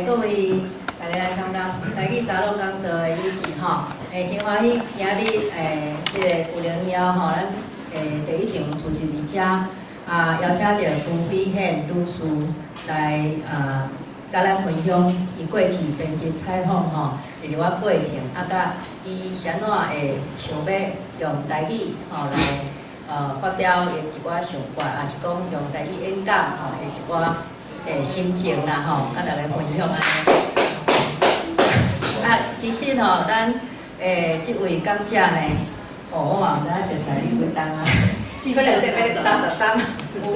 各位大家來參加台語沙龍講座的有志吼，真歡喜今仔日這个舊年以後吼，咱第一場主持佇遮啊，邀請著朱飛憲女士來啊，佮咱分享伊過去編輯採訪吼，一寡過程，啊，佮伊是按怎會想欲用台語吼來發表伊一寡想法，抑是講用台語演講吼，的一寡心情啦吼，佮大家分享按呢。啊，其實吼，咱這位講者呢，哦，我嘛毋知影熟似你幾冬啊，可能這欲30冬有無？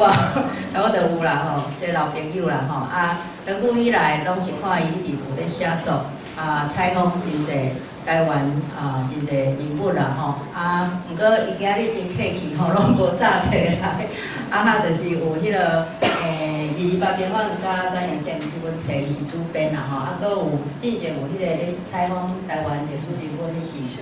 差不多有啦吼，這老朋友啦吼，啊，長久以來攏是看伊一直有咧寫作，啊，採訪真濟台灣啊，真濟人物啦吼，啊，毋過伊今日真客氣吼，攏無早冊來，啊哈，就是有彼个228平方佮轉型正義這本冊，伊是主編啦吼，啊，閣有進前有彼個咧採訪台灣歷史人物，彼是。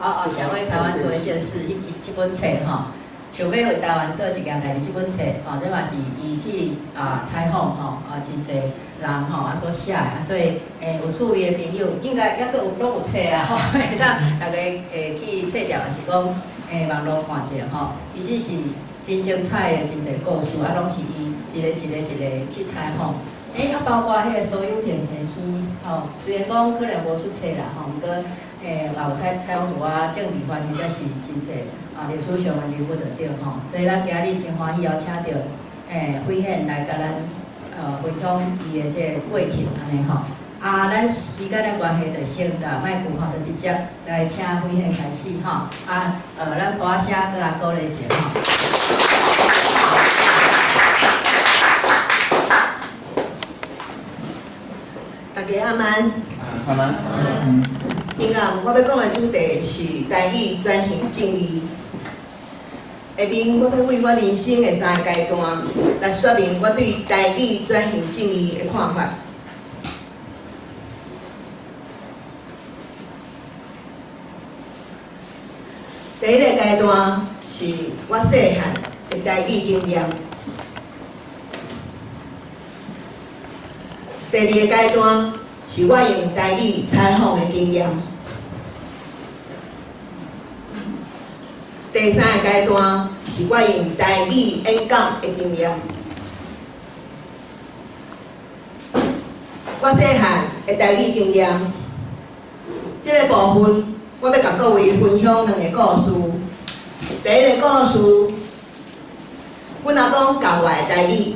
哦哦，想為台灣做一件事，彼這本冊吼，想欲為台灣做一件代誌，這本冊吼，這嘛是伊去啊採訪吼，啊真濟人吼啊所寫的，啊所以有趣味的朋友應該猶閣有攏有冊啦吼，會當大家去冊店，抑是講網路看者吼，其實是真精彩的真濟故事，啊攏是伊一個一個一個去採訪。啊，包括彼個蘇有平先生，吼，雖然講可能無出冊啦，吼，毋過也有採訪一寡政治翻譯，則是真濟啊歷史上的人物就對吼。所以咱今日真歡喜邀請著慧憲來共咱分享伊的這个過程按呢吼。啊，咱時間的關係，就先共麥克吼，就直接來請慧憲開始吼。啊，咱鼓聲閣來鼓勵一下吼。大家晚安。晚安。今暗我欲講的主題是台語轉型正義。下面我欲為我人生的三個階段來說明我對台語轉型正義的看法。第一個階段是我細漢的台語經驗。第二個階段是我用台語採訪的經驗。第三個階段是我用台語演講的經驗。我細漢的台語經驗，這个部分我欲共各位分享兩个故事。第一个故事，阮阿公教我的台語。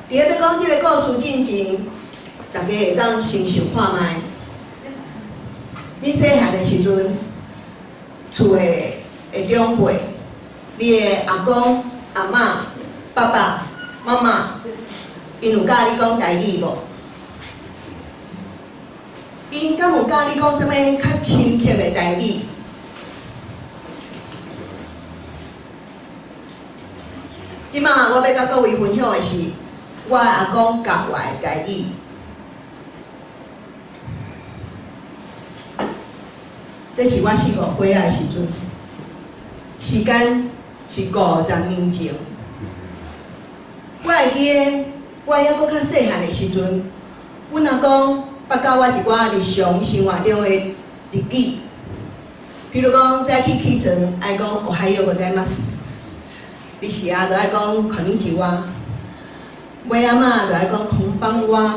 伫咧欲講這个故事進前，大家會當先想看覓。你細漢的時陣，厝的長輩，你的阿公、阿嬤、爸爸、媽媽，𪜶有教你講台語無？𪜶敢有教你講啥物較深刻的台語？這擺我欲共各位分享的是我阿公教我的台語。這是我四五歲仔的時陣，時間是50年前。我會記得，我猶閣較細漢的時陣，阮阿公捌教我一寡日常生活中的日語，比如講早起起床愛講おはようございます，日時啊就愛講こんにちは，尾仔仔就愛講こんばんは，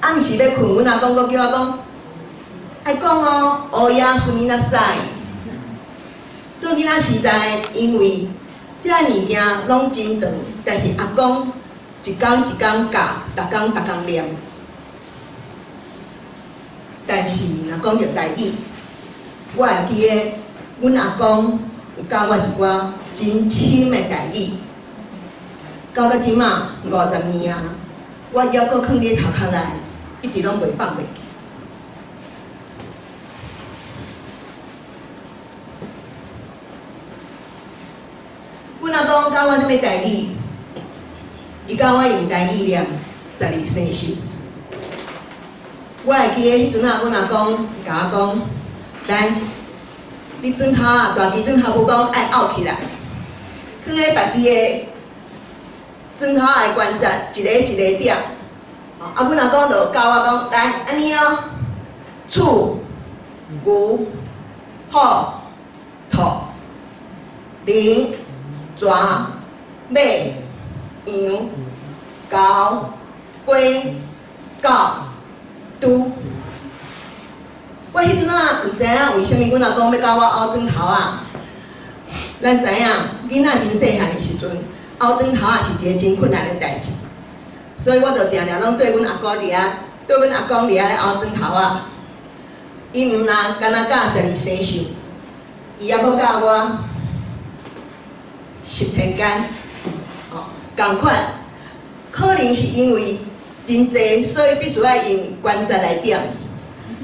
暗時欲睏，阮阿公閣叫我講。愛講哦，おやすみなさい。做囡仔時代，因為這物件攏真長，但是阿公一工一工教，逐工逐工念。但是若講著台語，我會記得，阮阿公有教我一寡真深的台語，教到這馬50年啊，我猶閣囥佇頭殼內，一直攏袂放袂記。阮阿公教我啥物台語？伊教我用台語念十二生肖。我會記得彼陣仔，阮阿公共我講：來，你轉頭啊，大支轉頭母講愛漚起來，囥佇別己的砖頭仔的關節一个一个點。啊，阮阿公就教我講，來，按呢哦，鼠、牛、虎、兔、龍、蛇、馬、羊、猴、雞、狗、豬。我彼陣仔毋知影為啥物，阮阿公欲教我拗磚頭仔。咱知影，囡仔真細漢的時陣，拗磚頭仔是一个真困難的代誌，所以我就定定攏綴阮阿姑佇遐，綴阮阿公佇遐咧拗磚頭仔。伊毋若干焦教十二生肖，伊猶閣教我十天干，哦，仝款。可能是因為真濟，所以必須愛用關節來點。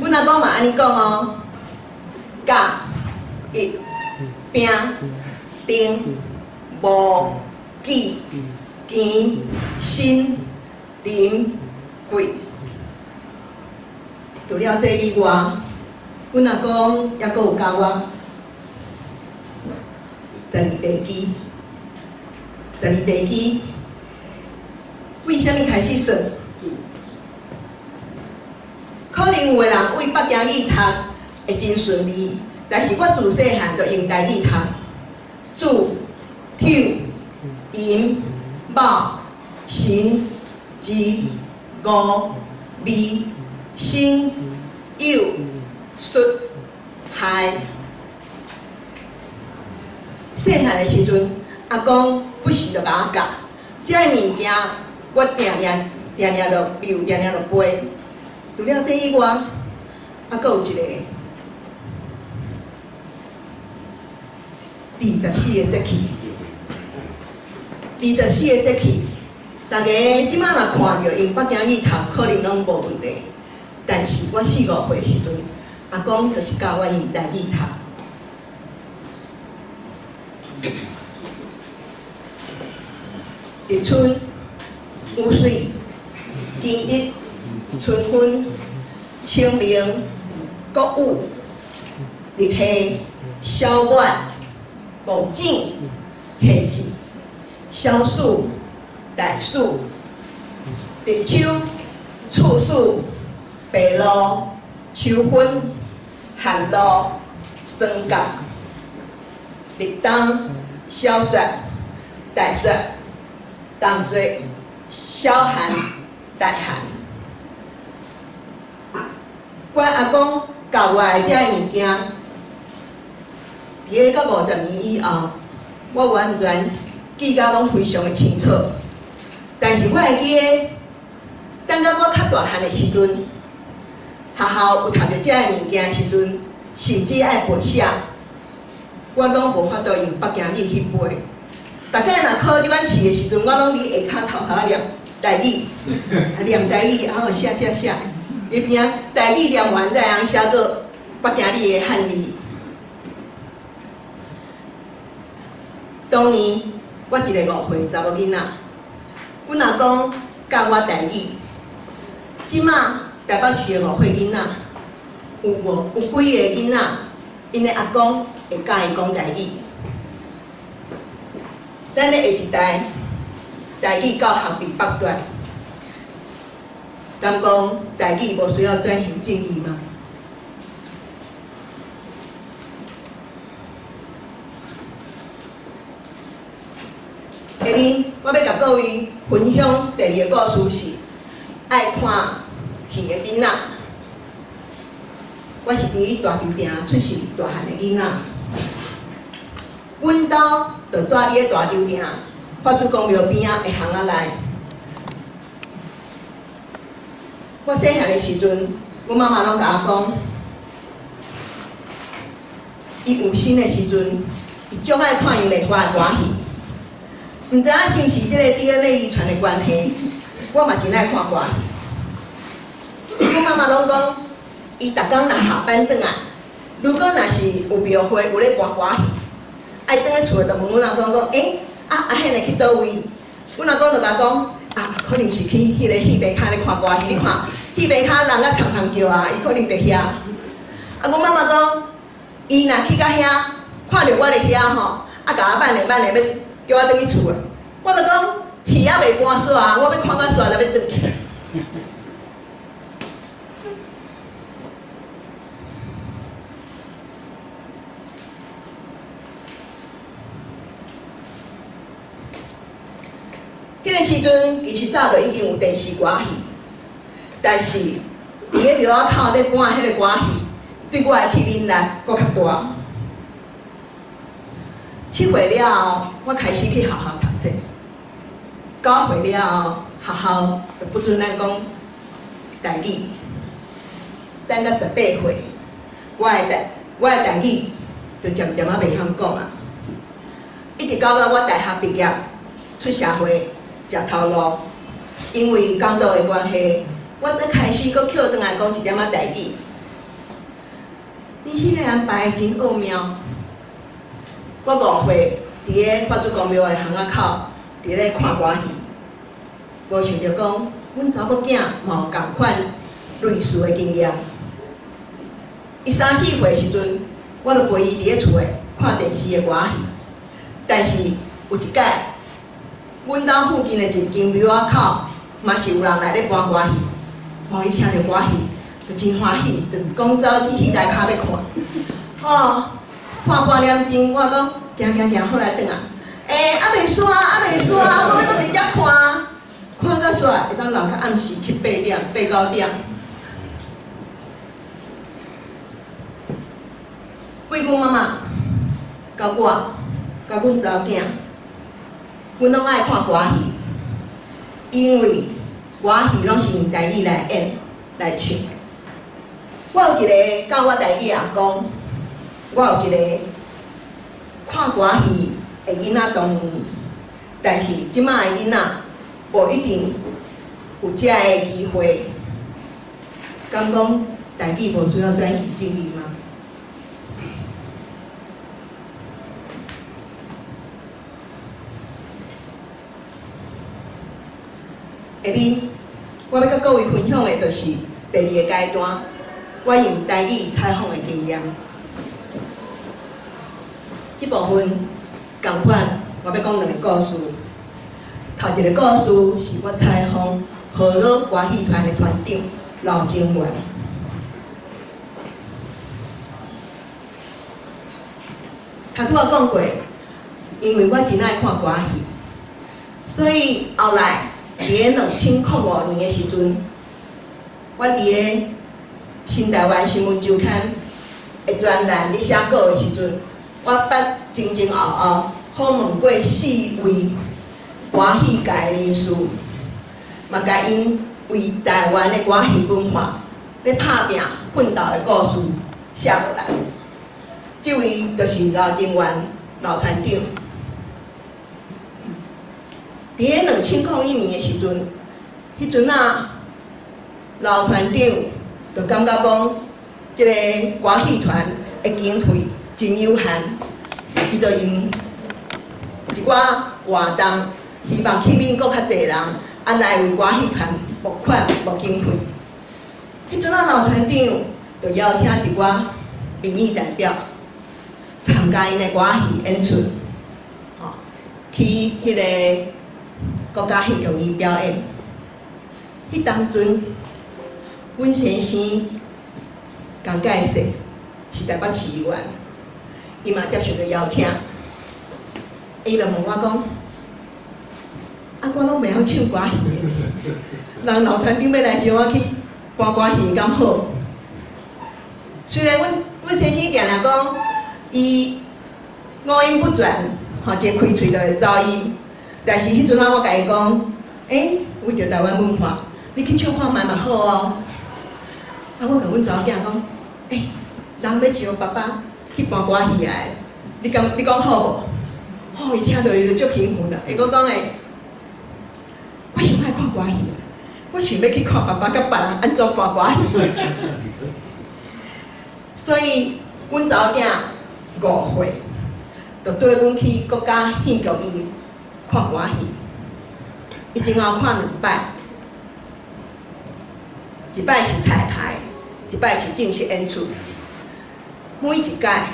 阮阿公嘛按呢講哦，甲、乙、丙、丁、戊、己、庚、辛、壬、癸。除了這以外，阮阿公猶閣有教我十二地支，十二地支為啥物開始算？可能有的人對北京語讀會真順利，但是我自細漢就用台語讀，子、丑、寅、卯、辰、巳、午、未、申、酉、戌、亥。細漢的時陣，阿公不時就共我教，這个物件我定定定定就溜，定定就背。除了這以外，啊，閣有一个24个節氣，二十四个節氣，大家這擺若看著用北京語讀，可能攏無問題。但是我四五歲時陣，阿公就是教我用台語讀。立春、雨水、庚一、春分、清明、穀雨、立夏、小滿、墓井、夏至、小暑、大暑、立秋、處暑、白露、秋分、寒露、霜降、立冬、小雪、大雪、冬至、小寒、大寒。我阿公教我的這个物件，佇咧到50年以後，我完全記甲攏非常的清楚。但是我會記得，等到我較大漢的時陣，學校有讀著這个物件的時陣，甚至愛背寫，我攏無法度用北京語去背。逐擺若考這款試的時陣，我攏佇下跤偷偷念台語，念台語，然後寫寫寫。伊邊仔台語念完，才會曉寫做北京語的漢字。當年我一个5歲查某囡仔，阮阿公教我台語。這馬台北市的5歲囡仔，有無有幾个囡仔，𪜶的阿公會教伊講台語。咱的下一代，台語教學佇北斷，敢講台語無需要轉型正義嗎？下面我欲共各位分享第二个故事是愛看戲的囡仔。我是佇大稻埕出世大漢的囡仔，阮兜就住佇咧大稻埕法主公廟邊仔的巷仔內。我細漢的時陣，阮媽媽攏共我講，伊有身的時陣，伊足愛看楊麗花的歌戲。毋知影是毋是這个 DNA 遺傳的關係，我嘛真愛看歌戲。阮媽媽攏講，伊逐工若下班轉來，如果若是有廟會有咧播歌戲，愛轉去厝就問阮阿公講，欸，啊阿顯會去佗位？阮阿公就共我講，啊，可能是去彼个戲棚跤咧看歌戲，你看戲棚跤人甲長長叫啊，伊可能佇遐。啊，阮媽媽講，伊若去到遐，看著我佇遐吼，啊，共我慢咧慢咧欲叫我轉去厝。我就講，戲猶未搬煞，我欲看甲煞就欲轉去。彼个時陣，其實早就已經有電視歌戲，但是佇咧廟仔口咧搬彼個歌戲，對我的吸引力閣較大。7歲了後，我開始去學校讀冊。9歲了後，學校就不准咱講台語。等到18歲，我的台語就漸漸仔袂曉講啊。一直到我大學畢業出社會食頭路，因為工作的關係，我才開始閣捡轉來講一點仔台語。人生的安排真奧妙。我5歲佇咧法主公廟的巷仔口，佇咧看歌戲，無想著講，阮查某囝嘛有仝款類似的經驗。伊3、4歲時陣，我就陪伊佇咧厝內看電視的歌戲。但是有一擺，阮兜附近的一間廟仔口，嘛是有人來咧搬歌戲。哦，伊聽著歌戲就真歡喜，就講走去戲台跤欲看。哦，看半點鐘，我講行行行，好來轉來。欸，猶未煞，猶未煞，我欲閣佇遮看，看到煞會當留到暗時7、8點、8、9點。為阮媽媽，佮我，佮阮查某囝，阮攏愛看歌戲，因為歌戲攏是用台語來演、來唱。我有一个教我台語阿公，我有一个看歌戲的囡仔童年，但是這擺的囡仔無一定有這个機會。敢講台語無需要轉型正義嗎？下面我欲佮各位分享的，就是第二个階段，我用台語採訪的經驗。這部分仝款，我欲講兩个故事。頭一个故事是我採訪河洛歌戲團的團長劉精元。頭拄仔講過，因為我真愛看歌戲，所以後來佇咧2005年的時陣，我佇咧新台灣新聞週刊的專欄咧寫稿的時陣，我捌前前後後訪問過四位歌戲界的人士，嘛共𪜶為台灣的歌戲文化咧拍拚奮鬥的故事寫落來。這位就是劉精元老團長。佇咧2001年的時陣，彼陣仔劉團長就感覺講，這個歌戲團的經費真有限，伊就用一寡活動，希望吸引閣較濟人，啊來為歌戲團募款募經費。彼陣仔劉團長就邀請一寡民意代表參加𪜶的歌戲演出，吼，去彼个國家戲劇院表演。彼當陣，阮先生江介石是台北市議員，伊嘛接受著邀請，伊就問我講：啊，我攏袂曉唱歌戲的，人老團長欲來招我去搬歌戲，敢好？雖然阮先生定定講，伊五音不全，吼，一開喙就會走音。但是彼陣仔我共伊講，欸，為著台灣文化，你去唱看覓嘛好哦。啊，我共阮查某囝講，欸，人欲招爸爸去搬歌戲來，你講好無？吼，伊聽著伊就足興奮啦，伊閣講欸，我上愛看歌戲啊，我想欲去看爸爸佮別人按怎搬歌戲。所以，阮查某囝5歲，就綴阮去國家戲劇院看歌戲。伊前後看兩擺，一擺是彩排，一擺是正式演出。每一擺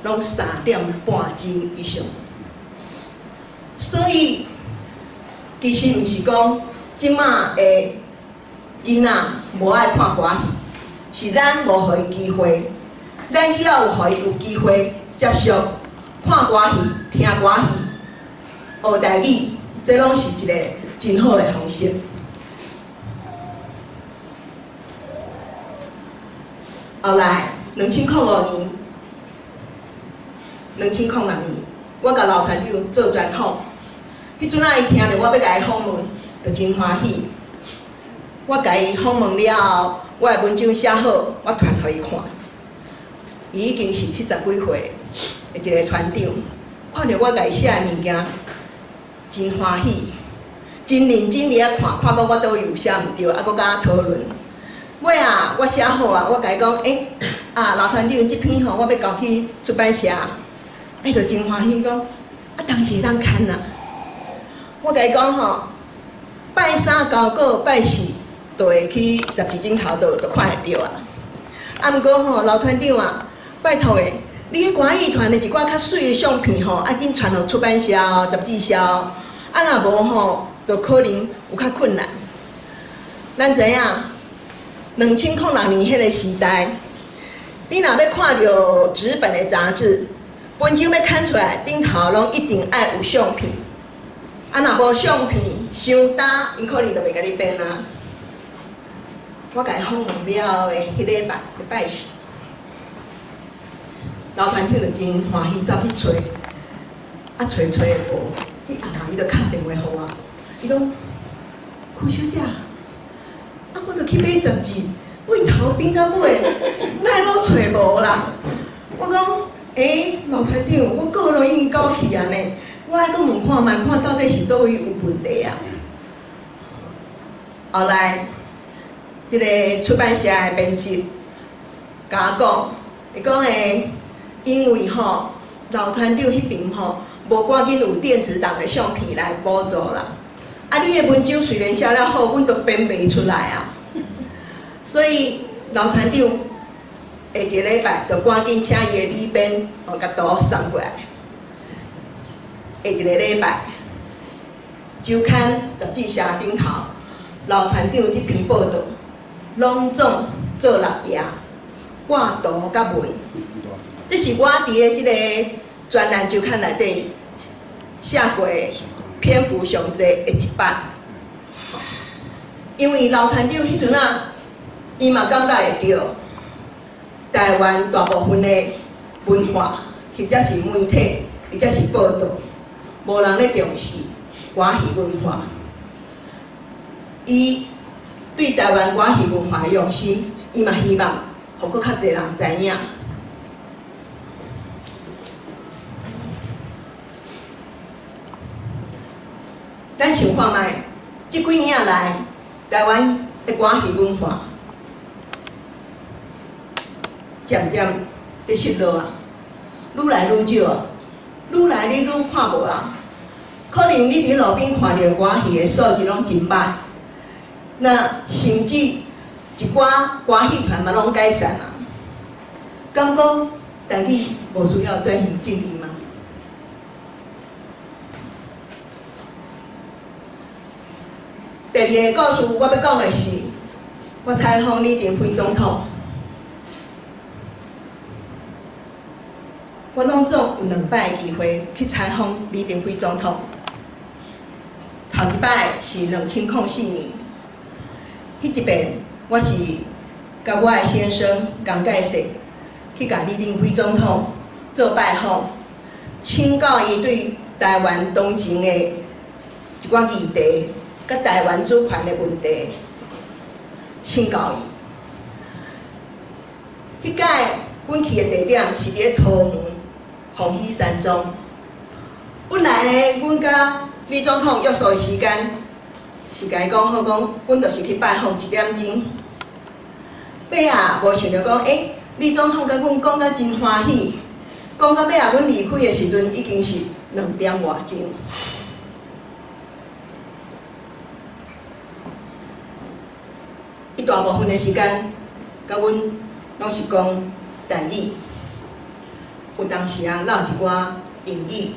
攏3點半鐘以上。所以，其實毋是講這馬的囡仔無愛看歌戲，是咱無予伊機會。咱只要有予伊有機會接觸看歌戲、聽歌戲、學台語，這攏是一個真好的方式。後來，2005年、2006年，我共劉團長做專訪，彼陣仔伊聽著我欲共伊訪問，就真歡喜。我共伊訪問了後，我的文章寫好，我傳予伊看。伊已經是70幾歲的一個團長，看著我共伊寫的物件，真歡喜，真認真佇遐看，看講我佗位有寫毋對，啊，閣共我討論。尾仔，我寫好啊，我共伊講，欸，啊，劉團長，這篇吼，我欲交去出版社，伊就真歡喜講，啊，當時會當刊啊。我共伊講吼，拜三交稿，拜四就會去雜誌頂頭就看會著啊。啊，毋過吼，劉團長啊，拜託的，你彼歌戲團的一寡較媠的相片吼，愛緊傳予出版社哦、雜誌社哦，啊，若無吼，就可能有較困難。咱知影，2006年彼個時代，你若欲看著紙本的雜誌，文章欲刊出來，頂頭攏一定愛有相片。啊，若無相片，傷焦，𪜶可能就袂共你編啊。我共伊訪問了後的彼禮拜，禮拜四，劉團長就真歡喜走去揣，啊揣揣無，彼暗暝伊就敲電話予我，伊講：柯小姐，啊我著去買雜誌，對頭編到尾，哪會攏揣無啦？我講：欸，劉團長，我稿攏已經交去啊呢，我愛閣問看覓，看到底是佗位有問題啊？後來，這個出版社的編輯共我講，伊講欸，因為吼，劉團長彼邊吼，無趕緊有電子檔的相片來補助啦。啊，你的文章雖然寫了好，阮都編袂出來啊。所以劉團長下一個禮拜就趕緊請伊的理編哦，共圖送過來。下一個禮拜，週刊雜誌社頂頭，劉團長這篇報導，攏總做六頁，掛圖佮文。這是我佇咧這個專欄週刊內底寫過篇幅上濟的一擺。因為劉團長彼陣仔，伊嘛感覺會著，台灣大部分的文化，或者是媒體，或者是報導，無人咧重視歌戲文化。伊對台灣歌戲文化的用心，伊嘛希望予閣較濟人知影。咱想看覓，這幾年仔來，台灣的歌戲文化漸漸佇失落啊，愈來愈少啊，愈來你愈看無啊。可能你佇路邊看著歌戲的素質攏真歹，那甚至一寡歌戲團嘛攏解散啊。敢講台語無需要轉型正義嗎？第二个故事，我欲講的是，我採訪李登輝總統，我攏總有兩擺機會去採訪李登輝總統。頭一擺是2004年，彼一遍我是佮我的先生江介石去共李登輝總統做拜訪，請教伊對台灣當前的一寡議題。佮台灣主權的問題，請教伊。彼擺阮去的地點是佇咧桃園鳳喜山莊。本來呢，阮佮李總統約束的時間是共伊講好講，阮就是去拜訪一點鐘。尾仔無想著講，欸，李總統佮阮講甲真歡喜，講到尾仔阮離開的時陣已經是2點外鐘。伊大部分的時間，佮阮攏是講台語，有當時啊落一寡英語，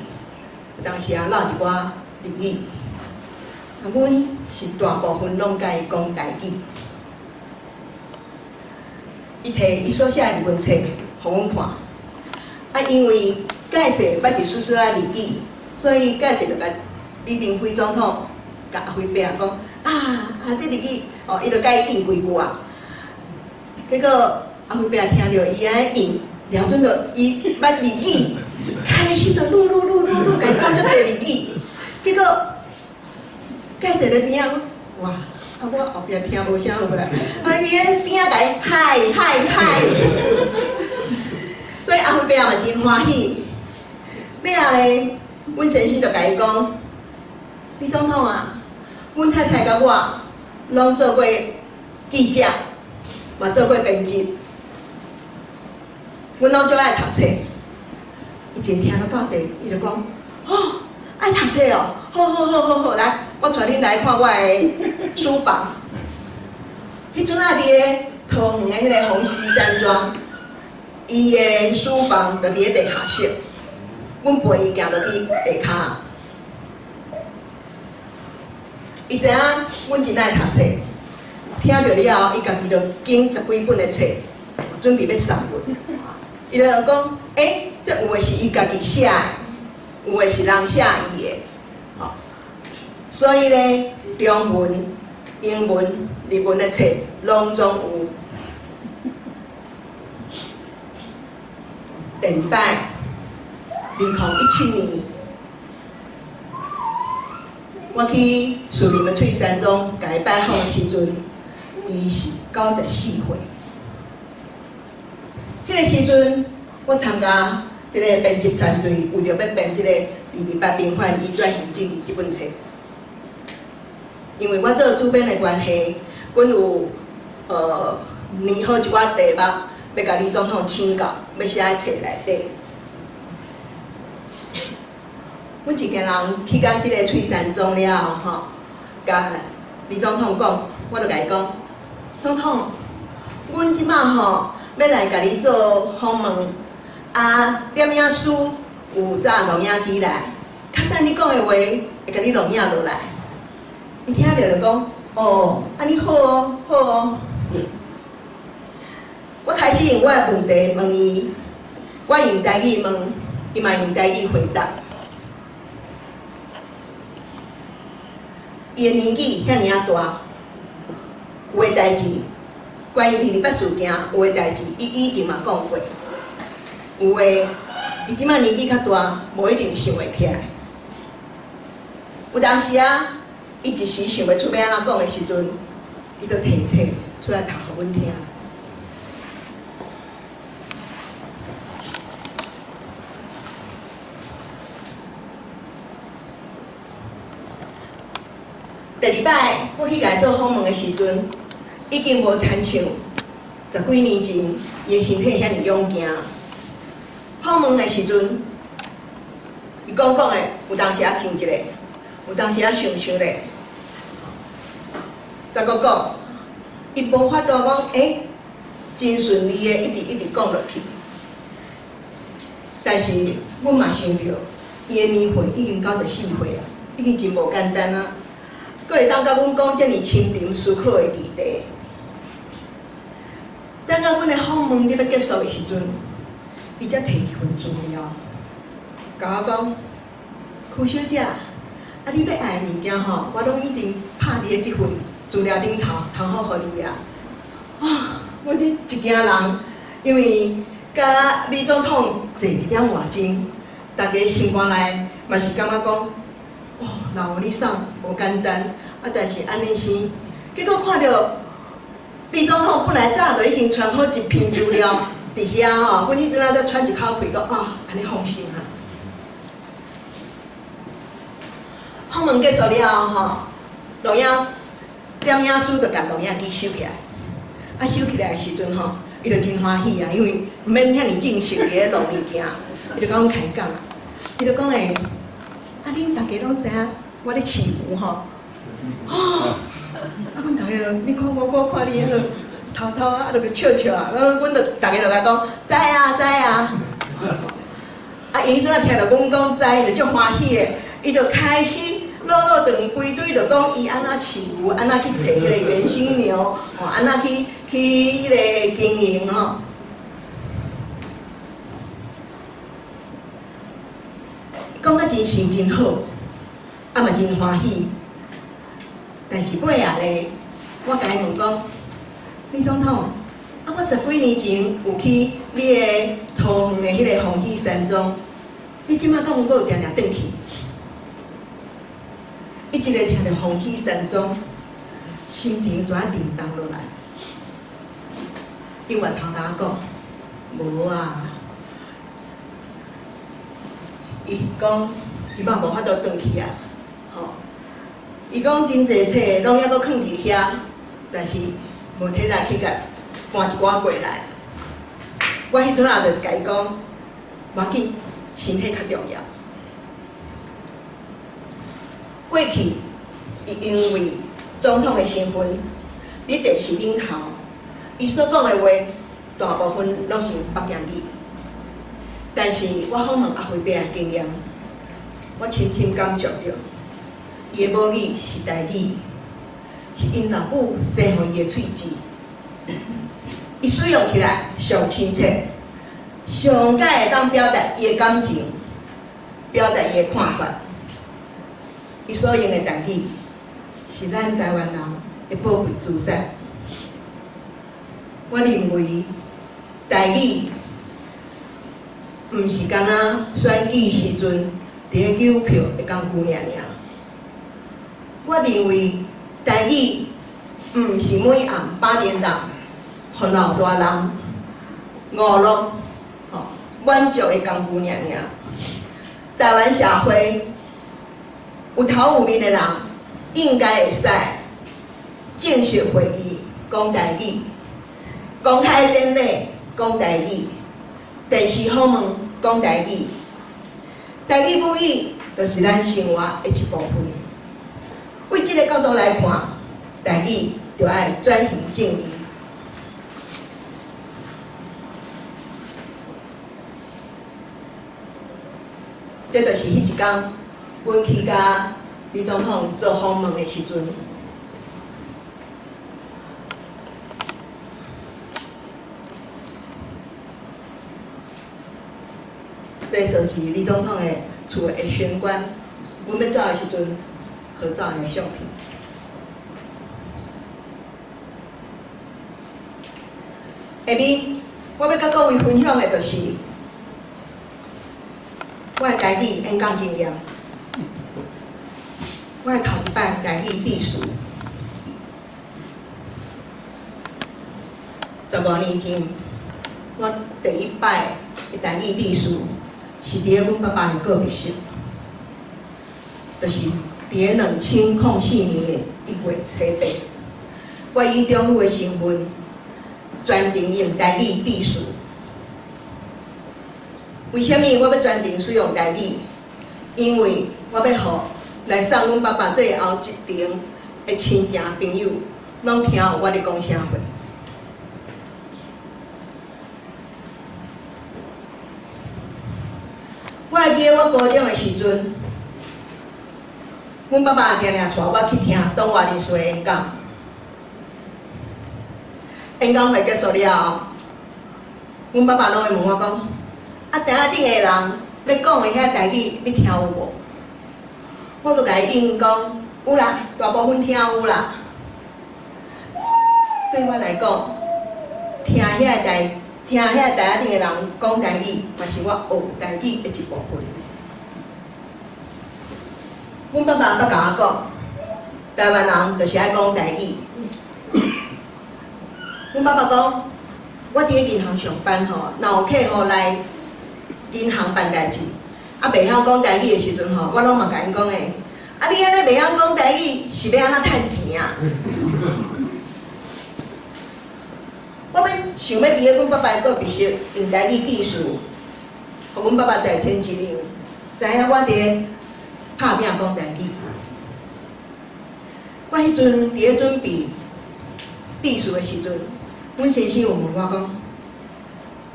有當時啊落一寡日語。阮是大部分攏共伊講台語。伊提伊所寫的日文冊，予阮看。啊，因為蓋濟捌一絲絲仔日語，所以蓋濟就共李登輝總統共阿輝伯講啊啊，這日語哦，伊就共伊應幾句啊。結果阿輝伯聽著伊按呢應，了準就伊捌日語，開始就嚕嚕嚕嚕嚕，共伊講足濟日語。結果蓋濟咧邊仔講，哇！啊，我後壁聽無啥有啦，啊，伊咧邊仔共伊はいはいはい，所以阿輝伯嘛真歡喜。尾仔咧，阮先生就共伊講：李總統啊，阮太太佮我攏做過記者，嘛做過編輯，阮攏足愛讀冊。伊一聽到到底，伊就講：哦，愛讀冊哦，好好好好好，來，我帶恁來看我的書房。彼陣仔佇咧桃園的彼个鴻禧山莊，伊的書房就佇咧地下室。阮陪伊行落去地跤。伊知影阮真愛讀冊，聽著了後，伊家己就揀十幾本的冊，準備欲送阮。伊就講：欸，這有的是伊家己寫的，有的是人寫伊的，吼。所以咧，中文、英文、日文的冊攏總有。第二擺，2017年，我去士林的翠山莊共伊拜訪的時陣，伊是94歲。彼个時陣，我參加這個編輯團隊，為著欲編這個《228平反移轉行正義》這本冊。因為我做主編的關係，阮有擬好一寡題目，欲共李總統請教，欲寫佇冊內底。阮一家人去到這個翠山莊了後，吼，共李總統講，我就共伊講，總統，阮這擺吼欲來共你做訪問，啊，攝影師有紮錄影機來，較等你講的話，會共你錄影落來。伊聽著就講，哦，按呢好哦，好哦。我開始用我的問題問伊，我用台語問，伊嘛用台語回答。伊的年紀遐爾仔大，有的代誌，關於228事件有的代誌，伊以前嘛講過。有的，伊這擺年紀較大，無一定想會起來。有當時啊，伊一時想袂出欲按怎講的時陣，伊就提冊出來讀予阮聽。第二擺我去共伊做訪問的時陣，已經無親像十幾年前，伊的身體遐爾勇健。訪問的時陣，伊講講的有當時仔停一下，有當時仔想想咧，再閣講，伊無法度講，欸，真順利的一直一直講落去。但是，阮嘛想著，伊的年歲已經94歲啊，已經真無簡單啊。閣會當佮阮講遮爾深沉思考的議題。等到阮的訪問咧欲結束的時陣，伊才提一份資料，共我講：柯小姐，啊，你欲愛的物件吼，我攏已經拍佇咧這份資料頂頭，通好予你啊。啊，阮這一家人，因為佮李總統坐一點外鐘，大家心肝內嘛是感覺講，哦，老有你送無簡單，啊，但是按呢生，結果看著李總統本來早就已經傳好一篇資料佇遐吼，阮彼陣仔才喘一口氣，講啊，按呢放心啊。訪問結束了後吼，錄影攝影師就共錄影機收起來，啊，收起來的時陣吼，伊就真歡喜啊，因為毋免遐爾正式佇咧錄物件，伊就共阮開講啊，伊就講欸，啊，恁逐家攏知影我咧飼牛吼，哦，啊，阮逐家就你看我，我看你，彼落偷偷啊，就笑笑啊，阮就逐家就共講知啊知啊，啊，伊彼陣仔聽著阮講知，就足歡喜的，伊就開始落落長規堆就講伊按怎飼牛，按怎去揣彼个原生牛，吼，按怎去彼个經營吼。講甲真心真好，啊嘛真歡喜。但是尾仔咧，我共伊問講，李總統，啊我十幾年前有去你的桃園的彼个鳳喜山莊，你這擺敢有閣有定定轉去？伊一个聽著鳳喜山莊，心情就啊沉重落來。伊回頭共我講，無啊。伊講，這擺無法度轉去啊，吼！伊講真濟冊攏猶閣囥佇遐，但是無體力去共搬一寡過來。我彼陣仔就共伊講，無要緊，身體較重要。過去，伊因為總統的身份，佇電視頂頭，伊所講的話，大部分攏是北京語。但是我訪問阿輝伯的經驗，我深深感受著，伊的母語是台語，是𪜶老母生予伊的喙舌，伊使用起來上親切，上蓋會當表達伊的感情，表達伊的看法。伊所用的台語，是咱台灣人的寶貴資產。我認為台語毋是干焦選舉時陣佇咧糾票的工具爾爾。我認為台語毋是每暗8點檔，予老大人娛樂、吼滿足的工具爾爾。台灣社會有頭有面的人，應該會使正式會議講台語，公開典禮講台語，電視訪問講台語。台語母語就是咱生活的一部分。為這个角度來看，台語就愛轉型正義。這就是彼一工，阮去共李總統做訪問的時陣。這就是李總統的厝的玄關，阮欲走的時陣合照的相片。下面我欲佮各位分享的，就是我的台語演講經驗。我的頭一擺台語致辭，15年前，我第一擺的台語致辭是佇咧阮爸爸的告別式，就是佇咧2004年的1月初8，我以長女的身份，全程用台語致辭。為啥物我欲全程使用台語？因為我欲予來送阮爸爸最後一程的親情朋友，攏聽有我咧講啥話。我會記得我高中的時陣，阮爸爸定定帶我去聽董華林師的演講。演講會結束了後，阮爸爸攏會問我講：啊，台仔頂的人欲講的遐台語，你聽有無？我就共伊應講：有啦，大部分聽有啦。對我來講，聽遐台仔頂的人講台語，嘛是我學台語的一部分。阮爸爸捌共我講，台灣人就是愛講台語。阮爸爸講，我佇咧銀行上班吼，若有客戶來銀行辦代誌，啊袂曉講台語的時陣吼，我攏嘛共𪜶講的，啊你按呢袂曉講台語，是欲按怎趁錢啊？我欲想欲佇咧阮爸爸的告別式用台語致辭，予阮爸爸在天之靈知影我佇咧拍拚講台語。我彼陣佇咧準備致辭的時陣，阮先生有問我講：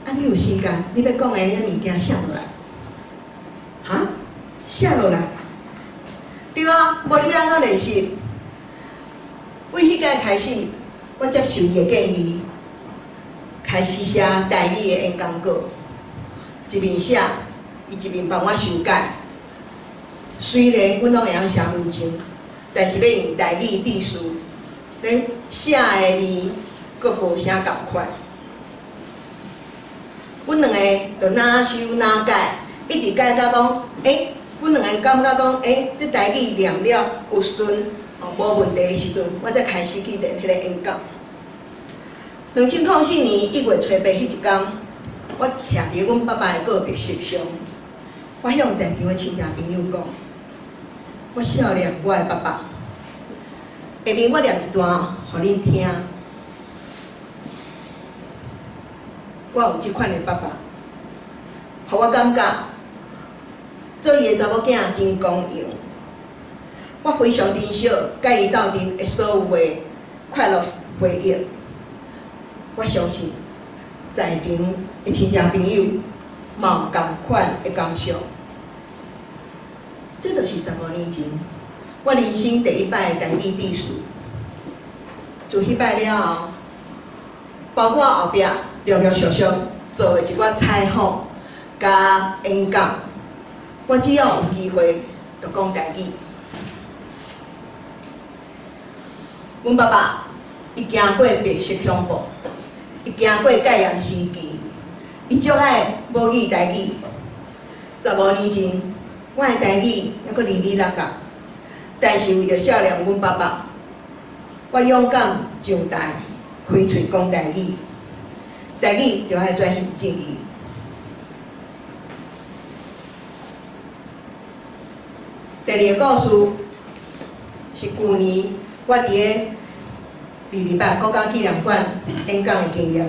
啊，你有時間？你欲講的彼物件寫落來？哈？寫落來？對啊，無你欲按怎練習？為彼擺開始，我接受伊的建議，開始寫台語的演講稿，一面寫，伊一面幫我修改。雖然阮攏會曉寫文章，但是欲用台語致辭，咧寫的字閣無啥仝款。阮兩個就哪修哪改，一直改到講，阮兩個感覺講，這台語念了有順，無問題的時陣，我才開始去練彼個演講。2004年1月初八彼一工，我徛佇阮爸爸的告別式上，我向在場的親戚朋友講，我孝念我的爸爸。下面我念一段，予恁聽。我有這款的爸爸，予我感覺做伊的查某囝真光榮。我非常珍惜佮伊鬥陣的所有的快樂回憶。我相信在場的親戚朋友嘛有仝款的感受。這就是15年前我人生第一擺的台語致辭。自彼擺了後，包括後壁陸陸續續做的一寡採訪佮演講，我只要有機會就講台語。阮爸爸伊行過白色恐怖，伊行過戒嚴時期，伊足愛母語台語。15年前，我的台語猶閣離離落落，但是為著孝念阮爸爸，我勇敢上台開喙講台語，台語就愛轉型正義。第二個故事是舊年我佇咧228國家紀念館演講的經驗。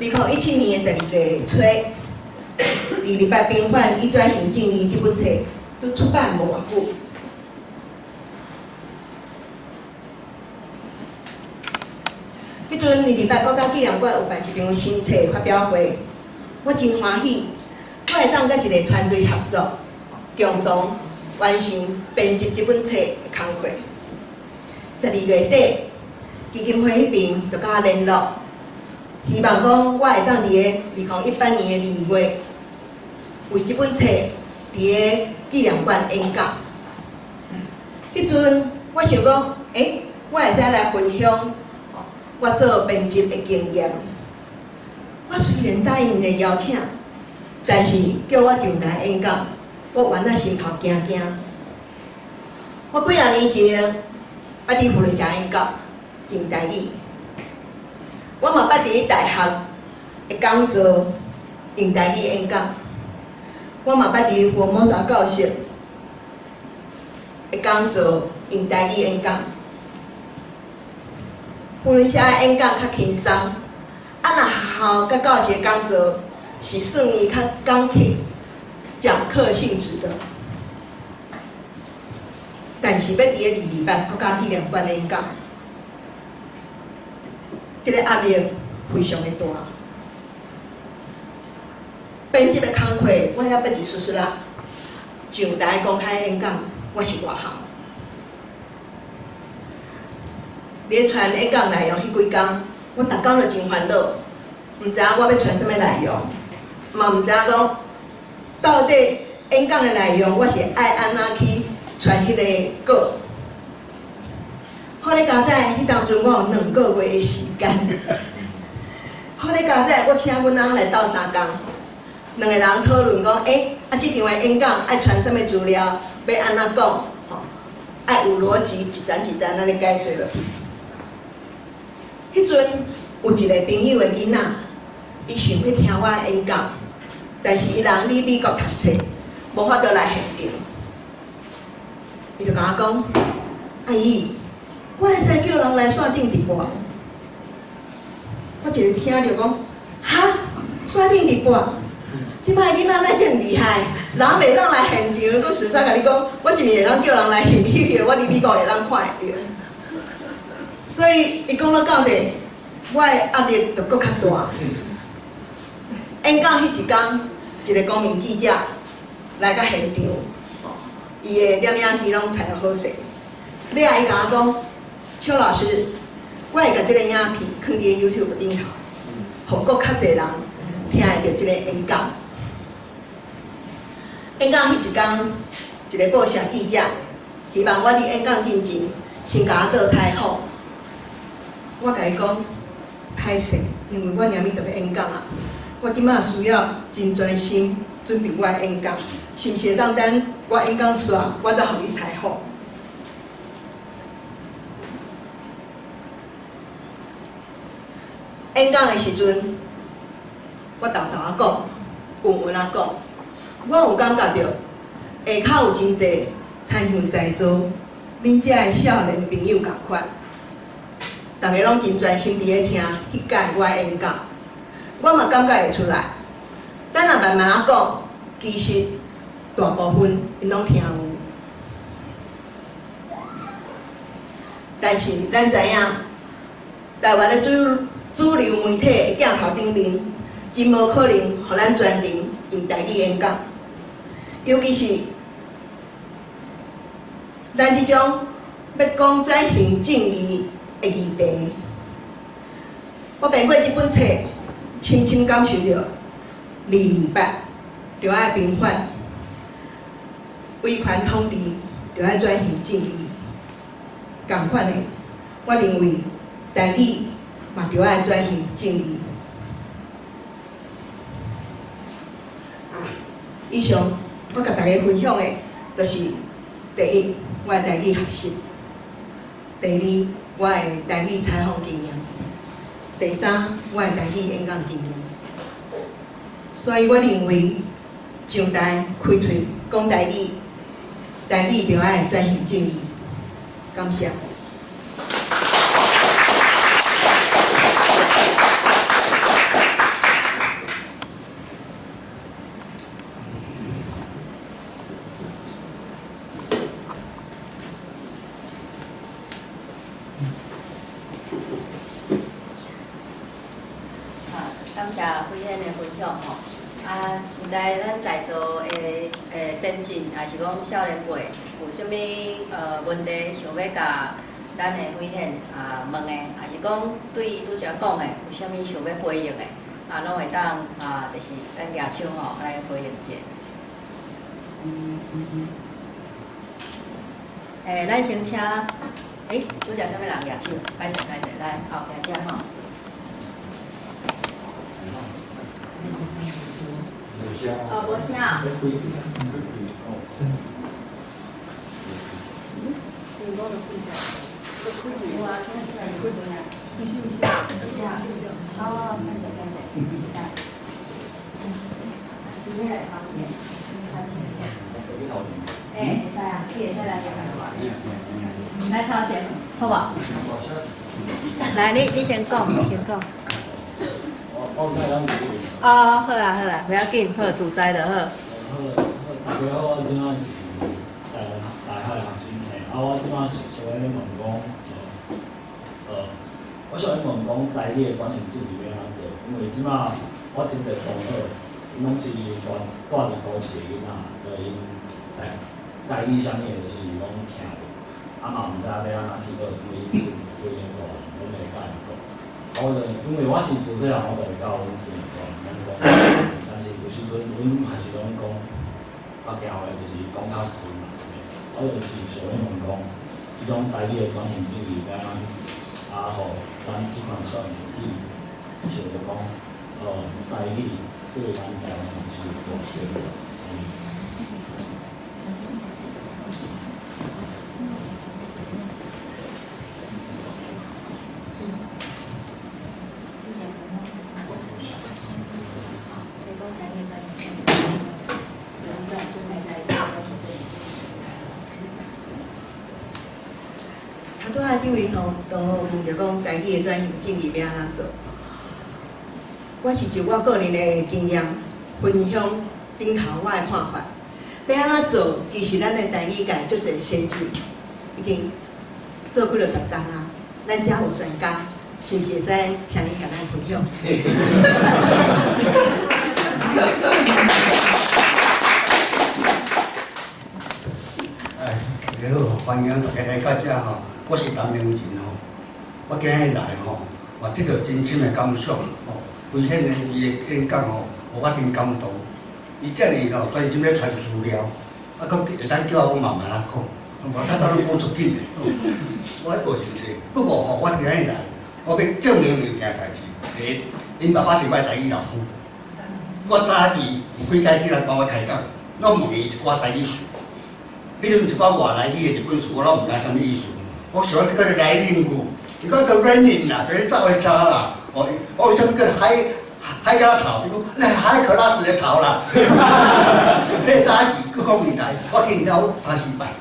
2017年的12月初，二二八平反與轉型正義這本冊拄出版無偌久。彼陣228國家紀念館有辦一場新冊發表會，我真歡喜，我會當佮一個團隊合作，共同完成編輯這本冊的工課。12月底，基金會彼邊就佮我聯絡，希望講我會當佇个2018年的2月，為這本冊佇个紀念館演講。彼陣我想講，我會使來分享我做編輯的經驗。我雖然答應的邀請，但是叫我上台演講，我原來心頭驚驚。我幾若年前，捌佇扶輪社演講，用台語。我嘛捌佇咧大學的講座用台語演講。我嘛捌佇福爾摩沙教室的講座用台語演講。扶輪社的演講較輕鬆，啊，若學校佮教室講座是算伊較講課、講課性質的。但是欲佇咧228國家紀念館演講，這個壓力非常的大。編輯的工課，我猶捌一絲絲啦。上台公開演講，我是外行。咧傳演講內容彼幾工，我逐工都真煩惱，毋知影我欲傳啥物內容，嘛毋知影講到底演講的內容我是愛按怎去傳彼個稿。好咧，佳哉，彼當陣我有2個月的時間。好咧，佳哉，我請阮翁來鬥相共，兩個人討論講，這場的演講愛傳啥物資料，欲按怎講，吼，愛有邏輯，一層一層按呢解做落去。彼陣有一個朋友的囡仔，伊想欲聽我演講，但是伊人佇美國讀冊，無法度來現場。伊就共我講：阿姨，我會使叫人來線頂直播。我一个聽著講，哈，線頂直播，這擺囡仔哪遮爾厲害，人袂當來現場，閣實在共你講，我是毋是會當叫人來翕翕票，我佇美國會當看會著。所以伊講到尾，我的壓力就閣較大。演講彼一工，一個公民記者來到現場，伊的攝影機攏採好勢。尾仔伊共我講，邱老師，我會共這个影片囥佇 YouTube 頂頭，予閣較濟人聽會著這个演講。演講彼一工，一个報社記者希望我佇演講進前先共我做採訪。我共伊講，歹勢，因為我明日就欲演講啊，我這馬需要真專心準備我的演講，是毋是會當等我演講煞，我才予你採訪？演講的時陣，我沓沓仔講，穩穩仔講，我有感覺著下跤有真濟，親像在座恁遮的少年朋友仝款，逐个攏真專心佇咧聽彼擺我的演講，我嘛感覺會出來。咱若慢慢仔講，其實大部分𪜶攏聽有。但是咱知影，台灣的主流媒體的鏡頭頂面，真無可能予咱全程用台語演講，尤其是咱這種欲講轉型正義的議題。我編過這本冊，深深感受著228著愛平反，威權統治著愛轉型正義，仝款的，我認為台語嘛著愛轉型正義。以上我共大家分享的，就是第一，我的台語學習；第二，我的台語採訪經驗；第三，我的台語演講經驗。所以我認為，上台開喙講台語，台語著愛轉型正義。感謝。感謝慧諼的分享吼，啊，毋知咱在座的先進，抑是講少年輩，有啥物問題想欲共咱的慧諼問的，抑是講對伊拄才講的有啥物想欲回應的，啊，攏會當啊，就是咱舉手吼來回應者。咱先請，拄才啥物人舉手？歹勢歹勢，來後壁遮吼。哦，無聲。哦，歹勢歹勢，來，你來頭前，頭前。會使啊，你會使來來頭前，好無？來，你先講，先講。哦，好啦好啦，不要緊，好自在就好。好，好，大家好，我這馬是台灣大學的學生嘿，啊，我這馬是想欲問講，我想欲問講台語的轉型正義欲按怎做？因為這馬我真濟同學，𪜶攏是住佇都市的囡仔，就𪜶台語啥物的，就是攏聽無，啊嘛毋知影欲按怎去學，因為𪜶自然大攏會教𪜶講。我就因為我是自細漢，我就會教阮孫講，阮講，但是有時陣阮還是攏講北京話，就是講較順嘛。我就是想欲問講，這種台語的轉型正義欲按怎去做，啊，予咱這款少年去想著講，台語對咱台灣人是有偌重要。拄仔這位同學問著講，台語的轉型正義欲按怎做？我是就我個人的經驗分享頂頭我的看法。欲按怎做？其實咱的台語界足濟先進，已經做幾落十冬啊。咱遮有專家，是毋是會使請𪜶共咱分享？歡迎大家來到遮吼，我是陳明仁吼，我今日來吼，我得到真深的感想吼。危險的伊的演講吼，予我真感動。伊遮爾吼專心咧傳資料，啊，閣會當叫我慢慢仔講，我較早攏講足緊的。我學真濟，不過吼，我今日來，我欲證明兩件代誌。第一，𪜶爸爸是我的台語老師，我早期有幾擺起來幫我開講，攏問伊一寡台語詞。彼陣一寡外來語的日本詞，我攏毋知啥物意思。我想這個來令句，伊講做 running 啦，就是走的車啦。哦，我為啥物叫海海蛤頭？伊講那海殼拉斯的頭啦。彼早期閣講年代，我見了三四擺，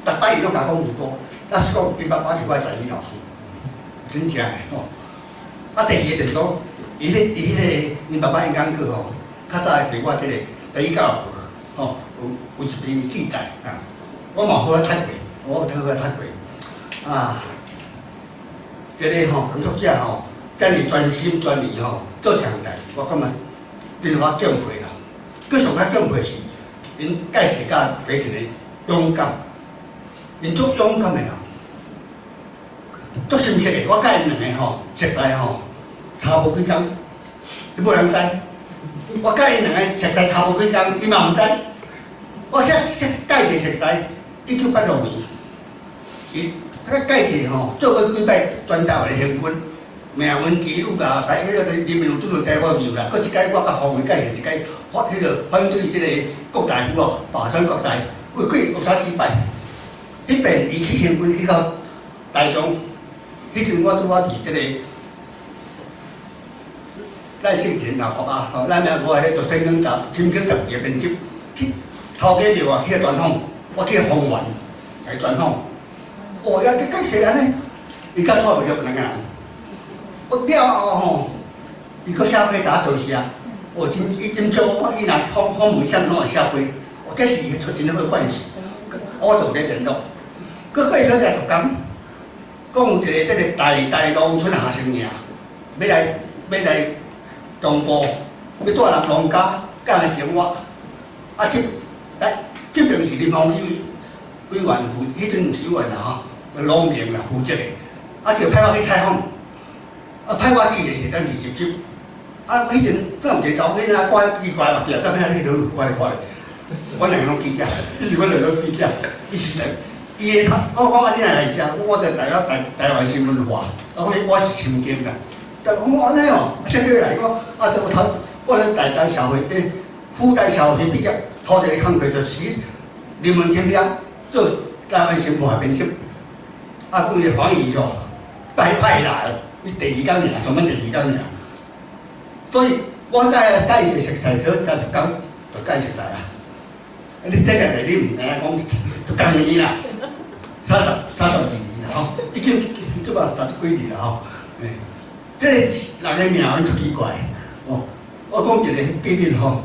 逐擺伊攏共講一多。那是講𪜶爸爸是我的台語老師，真正的吼。啊，第二個就是講，伊彼伊彼個𪜶爸爸演講課吼，較早佇我這個台語教育報吼，有一篇記載啊。我嘛好好讀過，我有好好讀過。啊，這個吼工作者吼，遮爾專心專意吼做這項代誌，我感覺真我敬佩啦。閣上較敬佩是，𪜶介紹甲非常的勇敢，𪜶足勇敢的人，足心實的。我佮𪜶兩个吼熟似吼，差無幾工，無人知。我佮𪜶兩个熟似差無幾工，伊嘛毋知。我才才介紹熟似，1986年，伊他介紹吼做過幾擺全台灣的行軍，命運之女啦，台彼個人民有主台灣有啦，閣一擺我佮方偉介紹一擺發彼個反對這個國大夫哦，罷選國大，過幾有三四擺。彼遍伊去行軍去到台中，彼陣我拄好佇這個賴正前老爸爸吼，咱我佇咧做深耕雜深耕雜誌的編輯，去頭家廟啊去專訪，我去豐原來專訪。哦，遐去解釋按呢，伊較帶無著兩个人。我了後吼，伊閣寫批共我多謝。哦，真伊真少我，伊若訪訪問啥物攏會寫批。哦，這是伊出真好關係。我就有咧聯絡。閣過小才一工，講有一個這個大大農村學生營，欲來中部，欲帶人農家佮人生活。啊，這來這邊是林芳熙委員負，彼陣毋是委員啦吼，農民啦負責的。啊，就派我去採訪，啊，派我去的是等二十集。啊，彼陣敢有一個查某囡仔掛奇怪目鏡，到尾仔去落怪看咧。阮兩個攏記者，彼時阮兩個攏記者，伊是來，伊的頭，我講啊，你若來遮，我就代表台灣新聞話，啊，我是親近啦。但講按呢哦，啊，啥叫來？我啊，我頭，我咧台大社會，欸，輔大社會畢業，頭一個工課就是去林文天遐做台灣新聞編輯。啊，講伊個黃怡吼，派派來，伊第二工爾，上班第二工爾。所以我佮伊是熟似，做才一工就佮伊熟似啊。你這個代你毋知影講，就仝年啦，32年啦吼，已經這擺三十幾年啦吼。欸，這個人的命運足奇怪哦。我講一個秘密吼，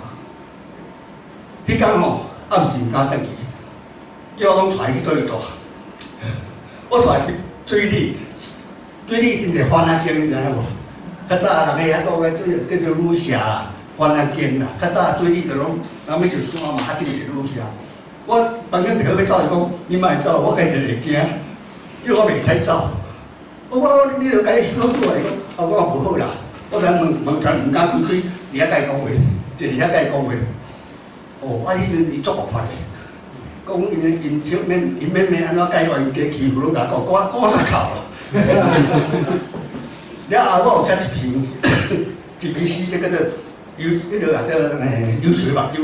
彼工吼暗時毋敢轉去，叫我講帶伊去佗位住。我帶去水里，水里真濟番仔井，你知影無？較早人遐講的水叫做女社啦，番仔井啦。較早水里就攏人欲上山嘛，較種是女社。我房間朋友欲走就講，你莫走，我家己會驚，叫我袂使走。我講你著共你好過來講，啊我無好啦。我昨問門前毋敢開開，佇遐共伊講話，坐佇遐共伊講話。哦，啊，彼陣伊足活潑的，講𪜶𪜶小免𪜶免免按怎解冤家欺負，攏共講，講講煞哭咯。了後我有寫一篇，一篇詩，這叫做憂彼個啊叫欸憂愁目睭。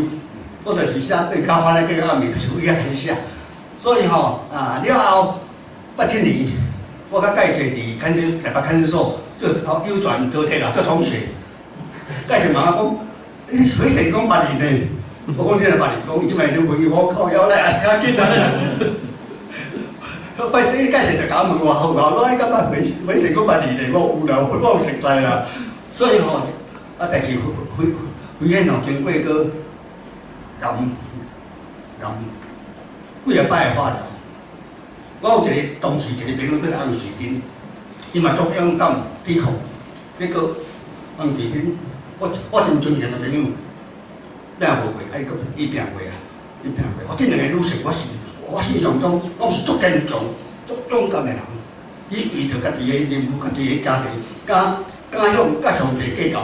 我就是寫對較番仔叫暗暝，就是為遐開始寫。所以吼啊，了後87年，我較介紹佇看守台北看守所做哦郵傳高鐵啦，做同學。介紹問我講，你回成功捌伊呢？我講你若捌伊，講伊這擺女朋友，我靠腰來啊，緊啊！拜這伊介紹就共我問我好我你感覺回成功捌伊呢？我有啦，我有熟似啦。所以吼，啊，但是危危險吼，經過閣癌癌幾仔擺的化療。我有一個同事，一個朋友叫做洪瑞金，伊嘛足勇敢抵抗，結果洪瑞金，我真尊敬的朋友，拼無過，啊伊閣伊拼過啊，伊拼過。我這兩個女性，我是我印象中拢是足堅強、足勇敢的人。伊為著家己的任務、家己的家庭，敢向佮上帝計較，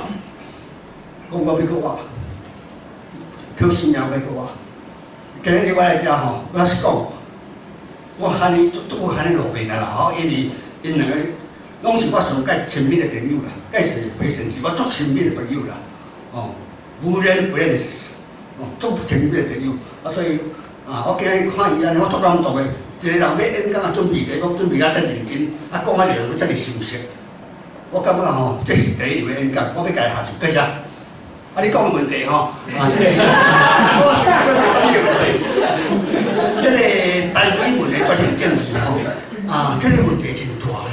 講我欲閣活，挑生命欲閣活。今日我來遮吼，我是講，我喊伊足足有喊伊路邊啊啦吼，因為𪜶兩個攏是我上蓋親密的朋友啦，蓋是非常是我足親密的朋友啦，哦，無人 friends，哦，足親密的朋友，啊所以啊，我今日看伊按呢，我足感動的。一個人欲演講啊，準備題目準備甲遮認真，啊講啊內容閣遮爾深邃，我感覺吼，這是第一流的演講，我欲共伊學習，多謝。啊，你講的問題吼，啊，這個，我這個這個台語文的轉型政治吼，啊，這個問題真大啦，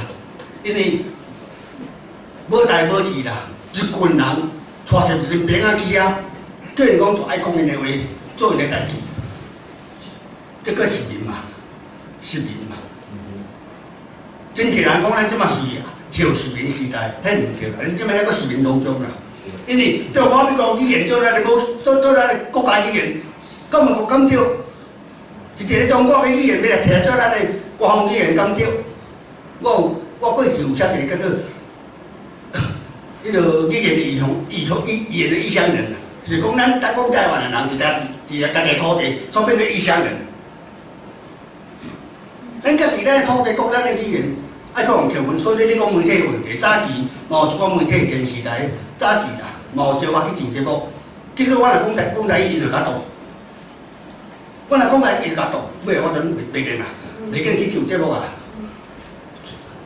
因為無代無誌啦，一群人帶一群兵仔去遐，叫𪜶講就愛講𪜶的話，做𪜶的代誌，這個是人嘛，殖民嘛。真濟人講咱這馬是後殖民時代，彼毋對啦，恁這馬猶閣殖民當中啦。因為對我們講語言做咱的母，做咱的國家語言，敢有敢對？是一個中國的語言欲來提來做咱的官方語言，敢對？我有我過去有寫一個叫做彼個語言的異鄉異鄉語言的異鄉人啦，就是講咱講台灣的人，佇家己的土地所變做異鄉人。咱家己咱的土地講咱的語言，愛閣予人扣分，所以你咧講媒體的問題，早期嘛有一寡媒體電視台早期啦，嘛有招我去上節目，結果我若講台語，伊就共擋。我若講台語，伊就共擋，尾我就袂見啦，袂見去上節目啊。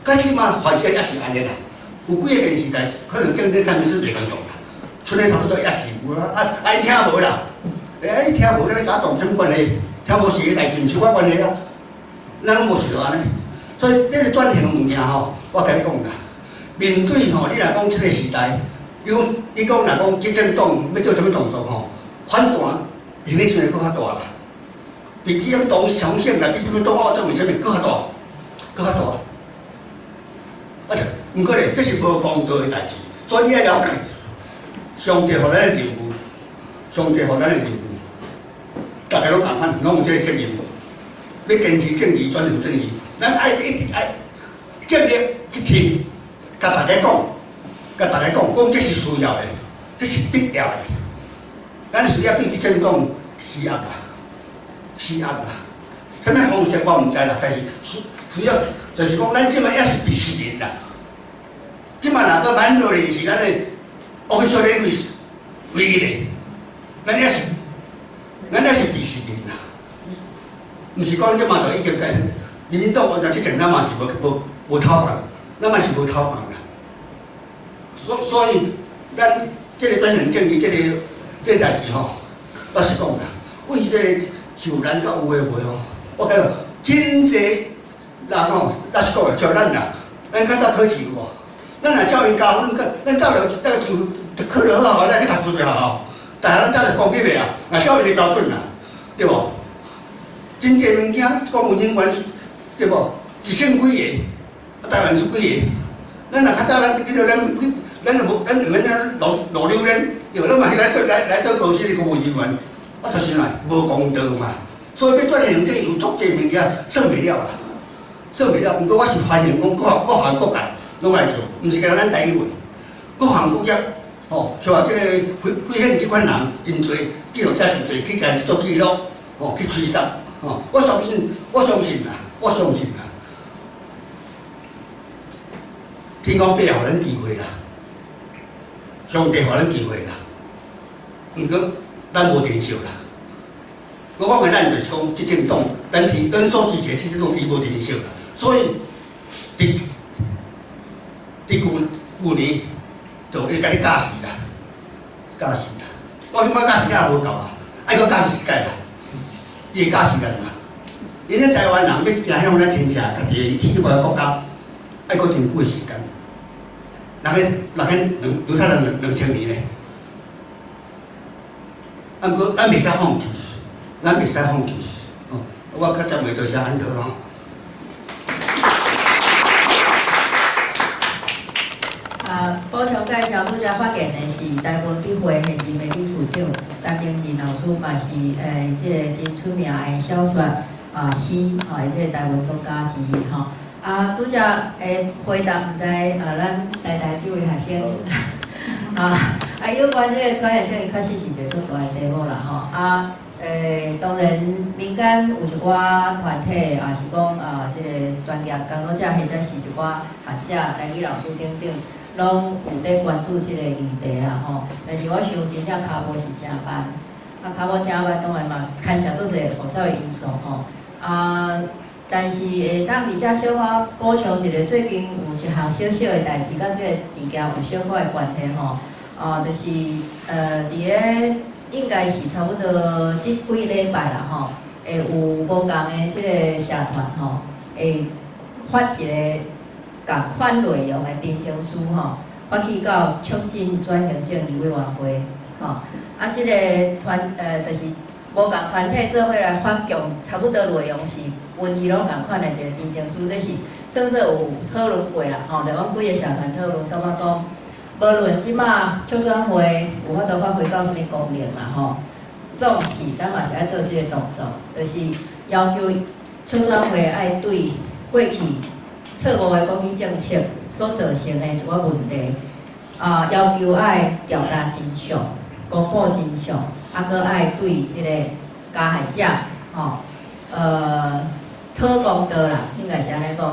較起碼環境也是按呢啦，有幾个電視台可能政治看是袂共擋啦，剩的差不多也是有啦。啊啊，你聽無啦？欸，你聽無，你共擋啥物關係？聽無是伊代誌，毋是我關係啊。咱攏無想按呢，所以這個轉型的物件吼，我共你講啦，面對吼，你若講這個時代，你講若講執政黨欲做啥物動作吼，反彈影響性會閣較大啦。比起啥物黨相選啦，比啥物黨澳洲啥物閣較大，閣較大。啊，毋過咧，這是無公道的代誌，所以你愛了解，上帝予咱的任務，上帝予咱的任務，逐家攏仝款，攏有這個責任。欲堅持正義，轉型正義，咱愛一直愛盡力去聽，共大家講，共大家講，講這是需要的，這是必要的。咱需要對執政黨施壓啦，施壓啦。啥物方式我毋知啦，但是需要就是講，咱這擺猶是被殖民啦。這擺若閣蠻多人是咱的 official language 唯一的，咱猶是被殖民啦。毋是講這馬就已經改，民進黨完全執政，咱嘛是無頭髮，咱嘛是無頭髮啦。所以，咱這個轉型正義這個代誌吼，我是講啦，為這個受難佮有的無吼，我感覺真濟人吼，老實講，像咱啦，咱較早考試有無？咱若照𪜶加分，咱早就那個就考得好好，咱去讀書就好。但是咱早就公立的啊，若照𪜶的標準啦，對無？真濟物件，公務人員對無？一省幾個，啊，台灣是幾個？咱若較早咱彼個咱就無，咱毋免遐落溜咱，對，咱嘛是來做高薪的公務人員，啊，就是來無公道嘛。所以欲轉型這有足濟物件算袂了啦，算袂了。毋過我是歡迎講各行各界攏來做，毋是干焦咱台語文，各行各業，吼，像這個非現這款人真濟，記錄者真濟，去在做記錄，吼，去吹殺。吼，我相信，我相信啦，我相信啦。天公伯予咱機會啦，上帝予咱機會啦。毋過咱無珍惜啦。我講的咱就是講執政黨，咱所支持的執政黨伊無珍惜啦。所以佇舊年就會共你教示啦，教示啦。我感覺教示也無夠啦，愛閣教示一擺啦。伊會教示咱嘛？因為台灣人欲行向咱親像家己的彼個國家，愛閣真久的時間。人彼兩猶太人2000年咧，啊，毋過咱袂使放棄，咱袂使放棄。哦，我較早袂多謝按呢吼。啊，補充介紹，拄才發言的是台文筆會現任的理事長陳明仁老師，嘛是這個真出名的小說。啊詩，吼，這个台灣作家之一吼。啊，拄才的回答毋知啊，咱台大這位學生啊，啊有關這个轉型正義確實是一個足大的題目啦吼。啊，當然民間有一寡團體，也是講啊，這個專業工作者或者是一寡學者、台語老師等等，攏有咧關注這個議題啦吼。但是我想真正跤步是誠慢，啊，跤步誠慢，當然嘛牽涉足濟複雜的因素吼。啊，但是會當佇遮小可補充一個，最近有一項小小的代誌，佮這個物件有小可的關係吼。啊，就是佇咧應該是差不多這幾禮拜啦吼，會有無仝的這个社團吼，會發一个仝款內容的陳情書吼，發去到促進轉型正義委員會吼。啊，這个團就是無仝團體做伙來發共差不多內容是文字攏仝款的一個陳情書，這是算做有討論過啦吼，就阮幾个社團討論，感覺講，無論這馬促轉會有法度發揮到啥物功能啦吼，總是咱嘛是愛做這个動作，就是要求促轉會愛對過去錯誤的國語政策所造成的一寡問題，啊，要求愛調查真相、公布真相，啊，閣愛對這个加害者吼，討公道啦，應該是按呢講。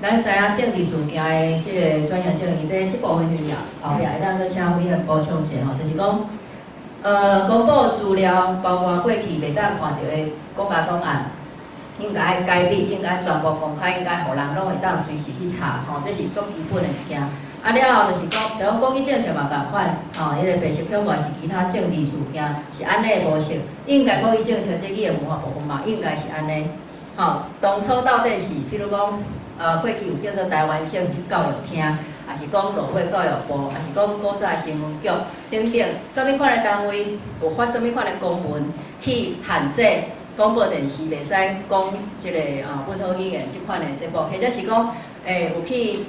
咱知影政治事件的這个轉型正義，這部分就是後壁會當閣請委員補充一下吼，就是講，公布資料，包括過去袂當看著的國家檔案，應該愛解密，應該全部公開，應該予人攏會當隨時去查，吼，這是足基本的物件。啊，了後就是講，就講國語政策嘛仝款，吼，彼个白色恐怖是其他政治事件是按呢的模式，應該國語政策這語言文化部分嘛，應該是按呢，吼，當初到底是，譬如講，過去有叫做臺灣省級教育廳，抑是講落尾教育部，抑是講古早的新聞局等等，啥物款的單位有發啥物款的公文去限制廣播電視袂使講這个啊本土語言這款的節目，或者是講有去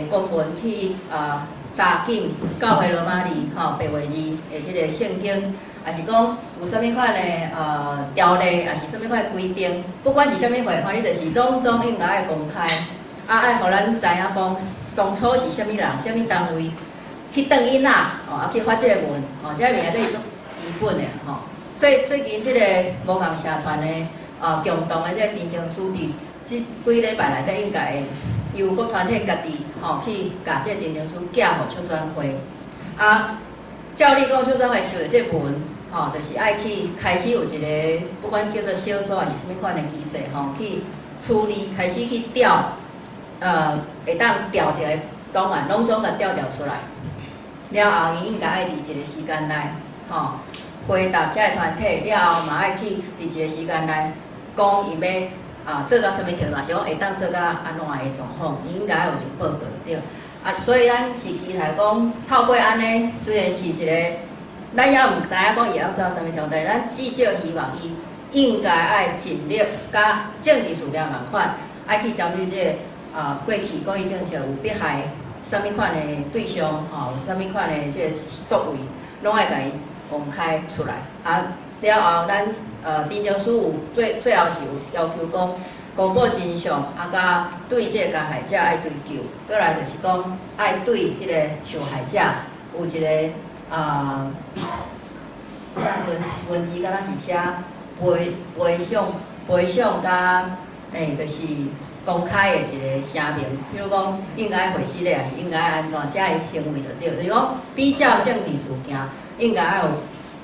公文去啊查禁教會羅馬字吼白話字的這个聖經，抑是講有啥物款的條例，抑是啥物款的規定，不管是啥物貨，反正就是攏總應該愛公開，啊愛予咱知影講當初是啥物人、啥物單位去斷𪜶仔，吼啊去發這个文，吼，這个物件這是足基本的吼。所以最近這个無仝社團的啊共同的這個陳情書，佇這幾禮拜內底應該會由各團體家己吼去共這个陳情書寄予促轉會，啊。照理講，促轉會收著這文，吼，就是愛去開始有一个，不管叫做小組還是啥物款的機制，吼，去處理，開始去調，會當調著的檔案，攏總共調調出來。了後，伊應該愛佇一个時間內，吼，回答這个團體，了後嘛愛去佇一個時間內講伊欲啊做到啥物程度，抑是講會當做到按怎的狀況，伊應該愛有一個報告對。啊，所以咱是期待講，透過按呢，雖然是一个，咱猶毋知影講伊會當做到啥物程度，咱至少希望伊應該愛盡力，佮政治事件仝款，愛去針對這个啊過去國語政策有迫害啥物款的對象，吼，有啥物款的這个作為，攏愛共伊公開出來。啊，了後咱陳情書有最最後是有要求講，公布真相，啊，佮對這个加害者愛追究，閣來就是講愛對這个受害者有一个啊，當陣文字敢若是寫賠賠償賠償佮就是公開的一个聲明，譬如講應該回事咧，抑是應該按怎這个行為就對，就是講比較政治事件，應該愛有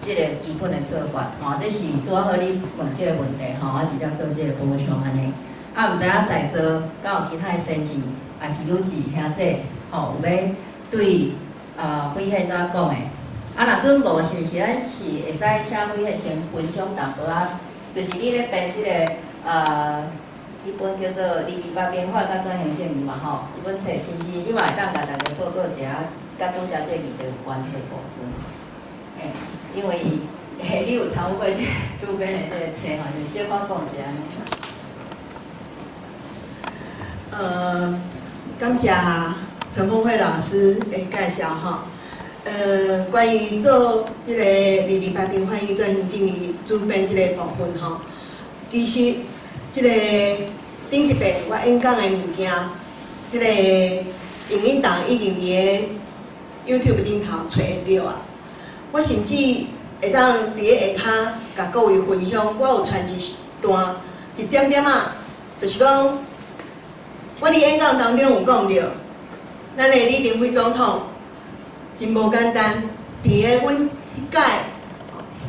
這个基本的做法，吼，這是拄仔好你問這个問題，吼，我佇遮做這个補充按呢。啊，毋知影在座敢有其他的先進，抑是有志兄姐，吼，有欲對啊慧憲怎講的？啊，若準無，是毋是咱是會使請慧憲先分享淡薄仔？就是你咧編這个彼本叫做《二二八平反佮轉型正義》嘛，吼，這本冊是毋是你嘛會當共大家報告一下，佮拄才這個議題有關係部分？因為你有參與過這個主編的這个冊吼，就小可講一下。感謝陳鳳慧老師的介紹吼。關於做這个二二八平反與轉型正義主編這个部分吼，其實這个頂一擺我演講的物件，彼个影音檔已經佇个 YouTube 頂頭揣會著啊。我甚至會當佇咧下跤共各位分享，我有傳一段一點點仔，就是講我佇演講當中有講著，咱的李登輝總統真無簡單，佇咧阮彼擺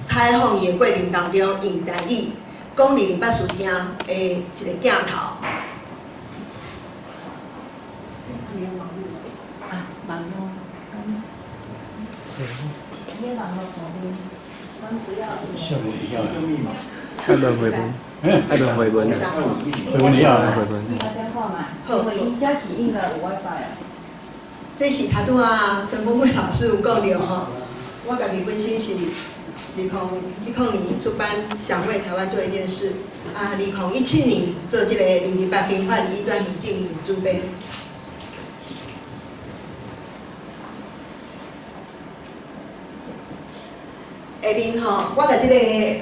採訪伊的過程當中，用台語講228事件的一个鏡頭。啊，網路，你網路方面，阮需要。愛問回文，愛問回文，回文你要回文。你來電話嘛？因為𪜶遮是應該有 WiFi 啊。這是頭拄仔陳寶慧老師有講著吼，我家己本身是2010年出版《想為台灣做一件事》，啊，2017年做這个228平反移轉行政的主編。下面吼，我共這个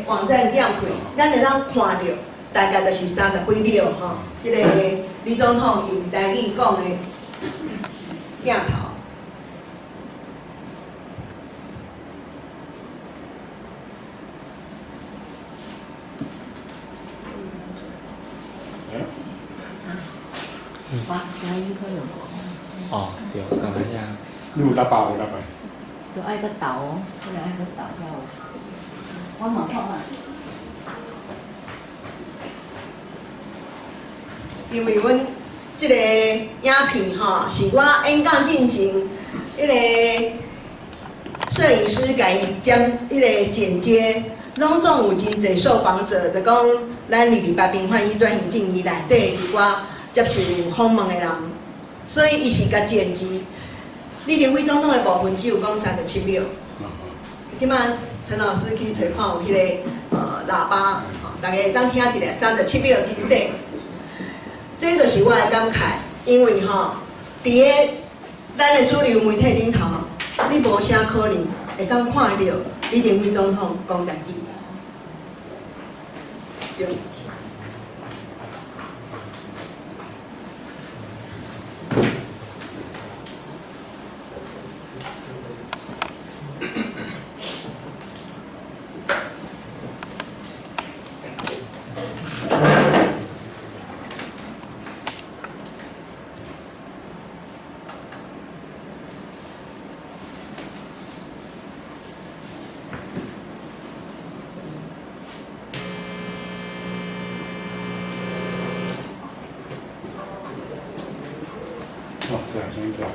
網站點開，咱會當看著，大概就是30幾秒吼，這个李總統用台語講的鏡頭。哇，聲音可能哦，對，講一下。你有喇叭無喇叭？都愛閣導哦，可能愛閣導才有。我問看覓。因為阮這个影片吼，是我演講進前，彼个攝影師共伊剪，彼个剪接，攏總有真濟受訪者，就講咱228平反移轉行政院內底一寡接受訪問的人，所以伊是共剪輯。李登輝總統的部分只有講37秒。這擺陳老師去揣看有彼个喇叭，大家會當聽一下，37秒真短。這就是我的感慨，因為吼，佇咧咱的主流媒體頂頭，你無啥可能會當看著李登輝總統講台語。對。哦，這樣先這樣。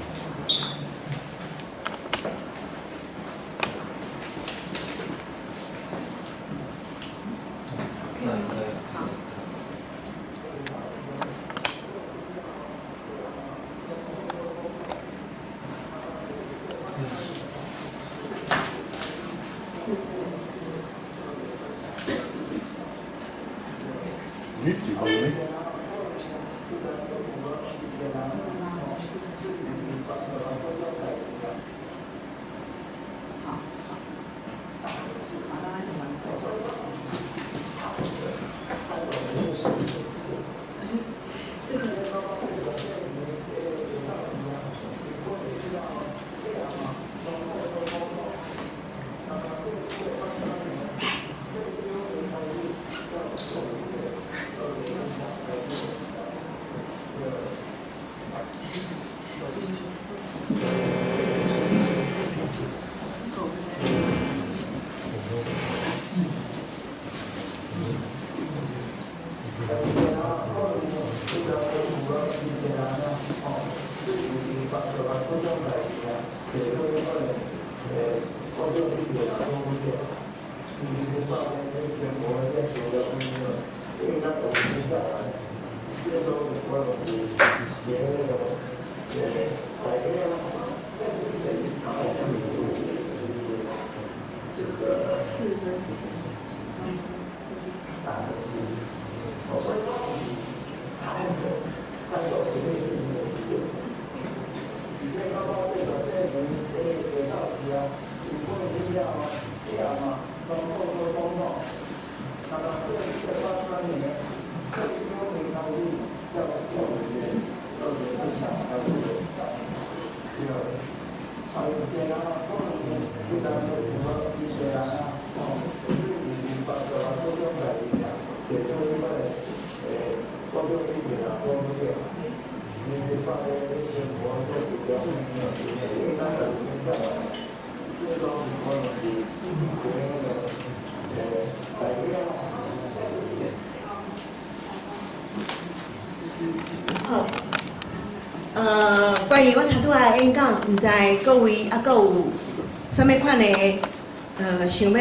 你幾個人？好，關於阮頭拄仔演講，毋知各位猶閣有啥物款的想欲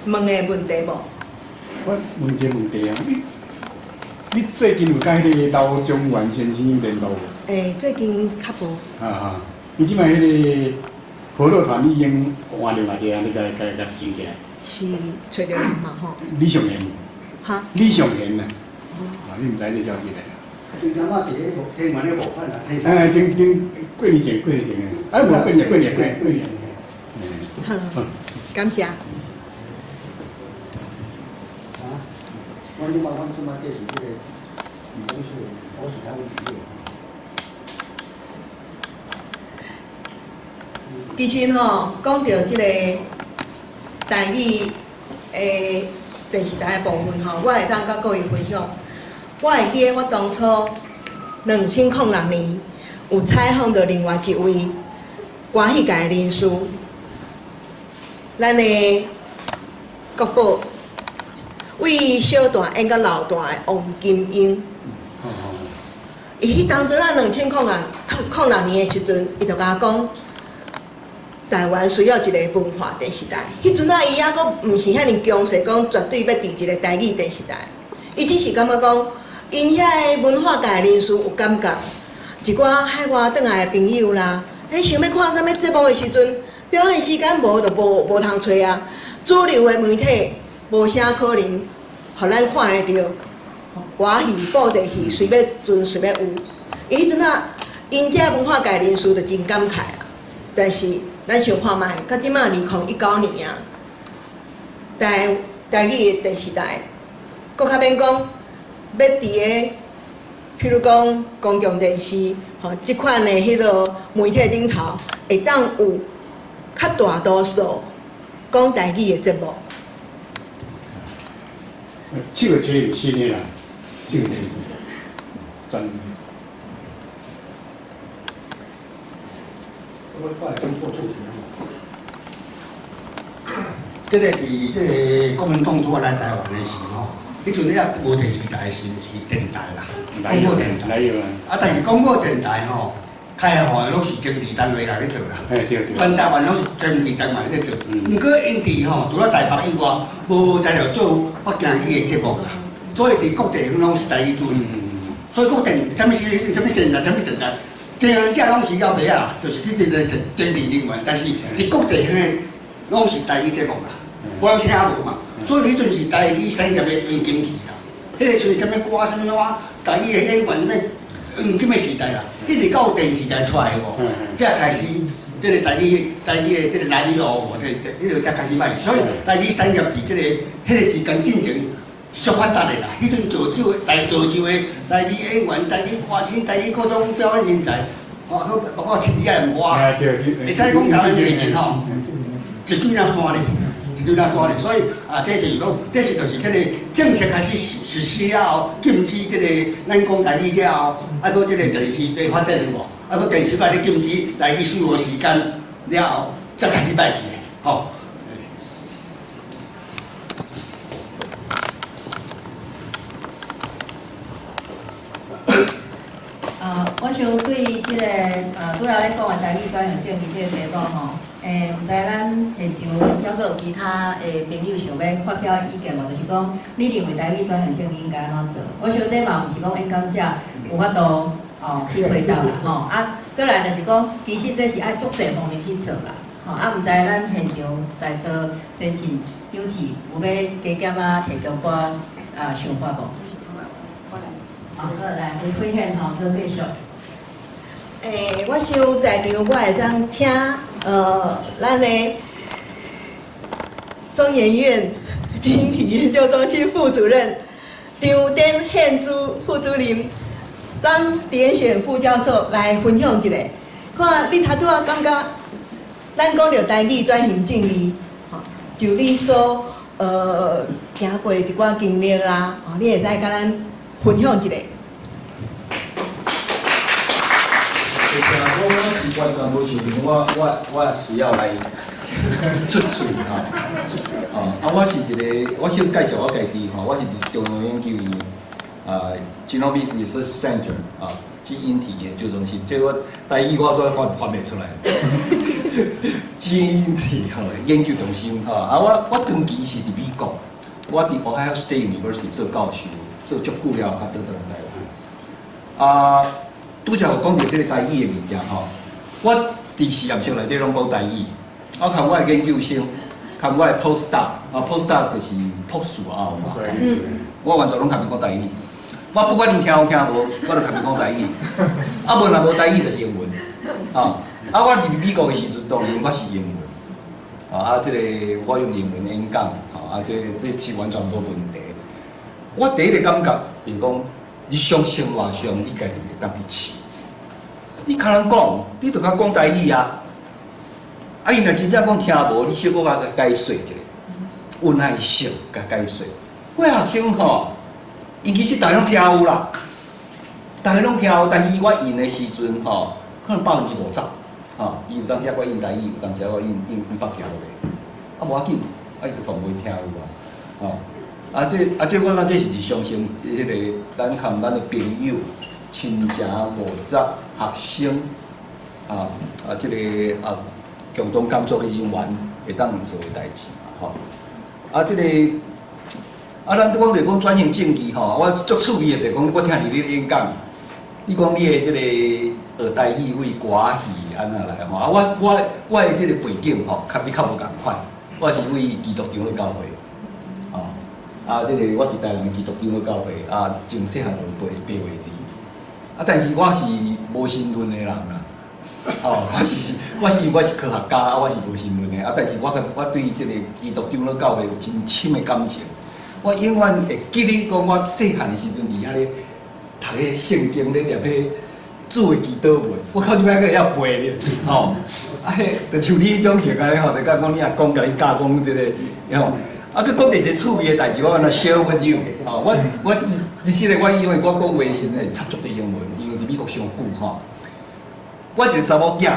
問的問題無？我問一個問題啊，你最近有佮彼個劉宗元先生聯絡無？欸，最近較無。啊啊！伊這擺彼個河洛團已經換另外一個人，你共共請起來。是揣著人嘛吼？李尚賢。哈？李尚賢啊！啊，你毋知這消息咧？先感覺佇咧聽完咧無款啊，哎，頂頂過年前，過年前的，哎，無過年，過年，過過年。好，感謝。啊，阮這擺這是這個，毋講說，我是較有這個。其實吼，講到這個台語的電視台的部分吼，我會當佮各位分享。我會記得我當初2006年有採訪著另外一位歌戲界的人士，咱的國寶為小段演到老段的王金英。伊彼當陣啊，2006年的時陣，伊就共我講，台灣需要一個文化電視台。彼陣啊，伊猶閣毋是遐爾強勢，講絕對欲佇一個台語電視台。伊只是感覺講，𪜶遐个文化界的人士有感覺，一寡海外轉來的朋友啦，想欲看啥物節目的時陣，表演時間無就無無通揣啊。主流的媒體無啥可能，予咱看會著歌戲、布袋戲，隨欲陣隨欲有。伊彼陣啊，𪜶遮文化界人士就真感慨啊。但是咱想看覓，到這馬2019年啊，台台語的電視台，閣較免講。欲佇个，譬如講公共電視，吼，這款的彼個媒體頂頭，會當有較大多數講台語的節目。這個車是新的啦，這個車是真。我會講過主題。這個佇這個國民黨拄來台灣的時吼。彼陣也無電視台，是是電台啦，廣播電台。啊，但是廣播電台吼，開放的攏是政治單位來咧做啦。全台灣攏是政治單位咧做。毋過𪜶佇吼，除了台北以外，無材料做北京語的節目啦。所以佇各地方攏是台語主流。所以各電啥物啥物線啊，啥物電台，這這攏是要袂啊，就是去這個政治人員，但是佇各地方的攏是台語節目啦，無人聽無嘛。所以彼陣是台語產業的黃金期啦，彼個時陣啥物歌、啥物歌，台語的演員啥物黃金的時代啦，一直到電視台出來哦，才開始這個台語台語的這個來語哦，這彼個才開始歹。所以台語產業佇這個彼個時間進前足發達的啦。彼陣造就台造就的台語演員、台語歌星、台語各種表演人才，哦，包括七子仔的歌，會使講台灣電影吼，一堆仔山咧。對啦，煞咧，所以啊，這就是講，這是就是這個政策開始實施了後，禁止這個咱講台語了後，啊，閣這個電視在發展有無？啊，閣電視閣咧禁止台語使用時間了後，才開始歹去的，吼。啊，我想對這個拄仔咧講的台語轉型正義這個題目吼。毋知咱現場猶閣有其他的朋友想欲發表意見無？就是講，你認為台語轉型正義應該按怎做？我想這嘛毋是講演講者有法度哦去回答啦，吼啊，閣來就是講，其實這是愛足濟方面去做啦，吼啊，毋知咱現場在座先進有志有欲加減啊提供寡啊想法無？好，來，開開獻吼，做繼續。我想在場我會當請。咱的中研院晶體研究中心副主任張典憲主副主任張典選副教授來分享一下。可看你頭拄仔感覺，咱講著台語轉型正義，吼，就你所行過一寡經歷啦，吼，你會使佮咱分享一下。我是完全無想著，我需要來出喙吼。哦，啊，我是一個，我先介紹我家己吼，我是佇中央研究院啊，Genomic Research Center 啊，基因體研究中心，這個我台語我煞翻袂出來。基因體吼研究中心吼，啊，我長期是佇美國，我佇 Ohio State University 做教授，做足久了，才轉轉來台灣。啊，拄才有講著這個台語的物件吼，我佇實驗室內底攏講台語，我共我的研究生，共我的 postdoc，啊 postdoc 就是博士後嘛，我完全攏共𪜶講台語。我不管𪜶聽有聽無，我就共𪜶講台語。啊，無若無台語就是英文。啊，啊，我佇美國的時陣，當然我是英文。啊，這個我用英文演講，啊，這是完全無問題。我第一個感覺就是講，日常生活上你家己會當去試。你較人講，你就較講台語啊。啊，伊若真正講聽無，你小可較解說一下，有耐性共解說。我學生吼，𪜶其實逐家攏聽有啦，逐家攏聽有，但是我印的時陣吼，可能50%，吼，伊有當時我印台語，有當時我印北京話，啊無要緊，啊伊就同袂聽有啊，吼，啊這啊這我感覺這是日常生彼個咱含咱的朋友、親情、五十、學生，啊啊這個啊共同工作的人員會當做的代誌嘛，吼，啊這個。啊，咱講著講轉型正義吼，我足趣味的，就講我聽你咧演講，你講你的這個學台語為歌戲按怎來吼？啊，我的這個背景吼，較你較無仝款，我是為基督長老教會，吼，啊，這個我佇台南的基督長老教會，啊，從細漢就背背話字，啊，但是我是無神論的人啦，哦，我是因為我是科學家，啊，我是無神論的，啊，但是我對這個基督長老教會有真深的感情。我永遠會記得講，我細漢的時陣佇遐咧讀彼聖經咧念彼主的祈禱文，我到這擺閣會曉背咧，吼！啊，彼就像你彼種型安呢吼，就講講你阿公共你教講這個，吼，啊，閣講著一個趣味的代誌，我按怎 share with you，吼，我其實咧，我因為我講話的時陣會插足濟英文，因為佇美國傷久吼。我一個查某囝，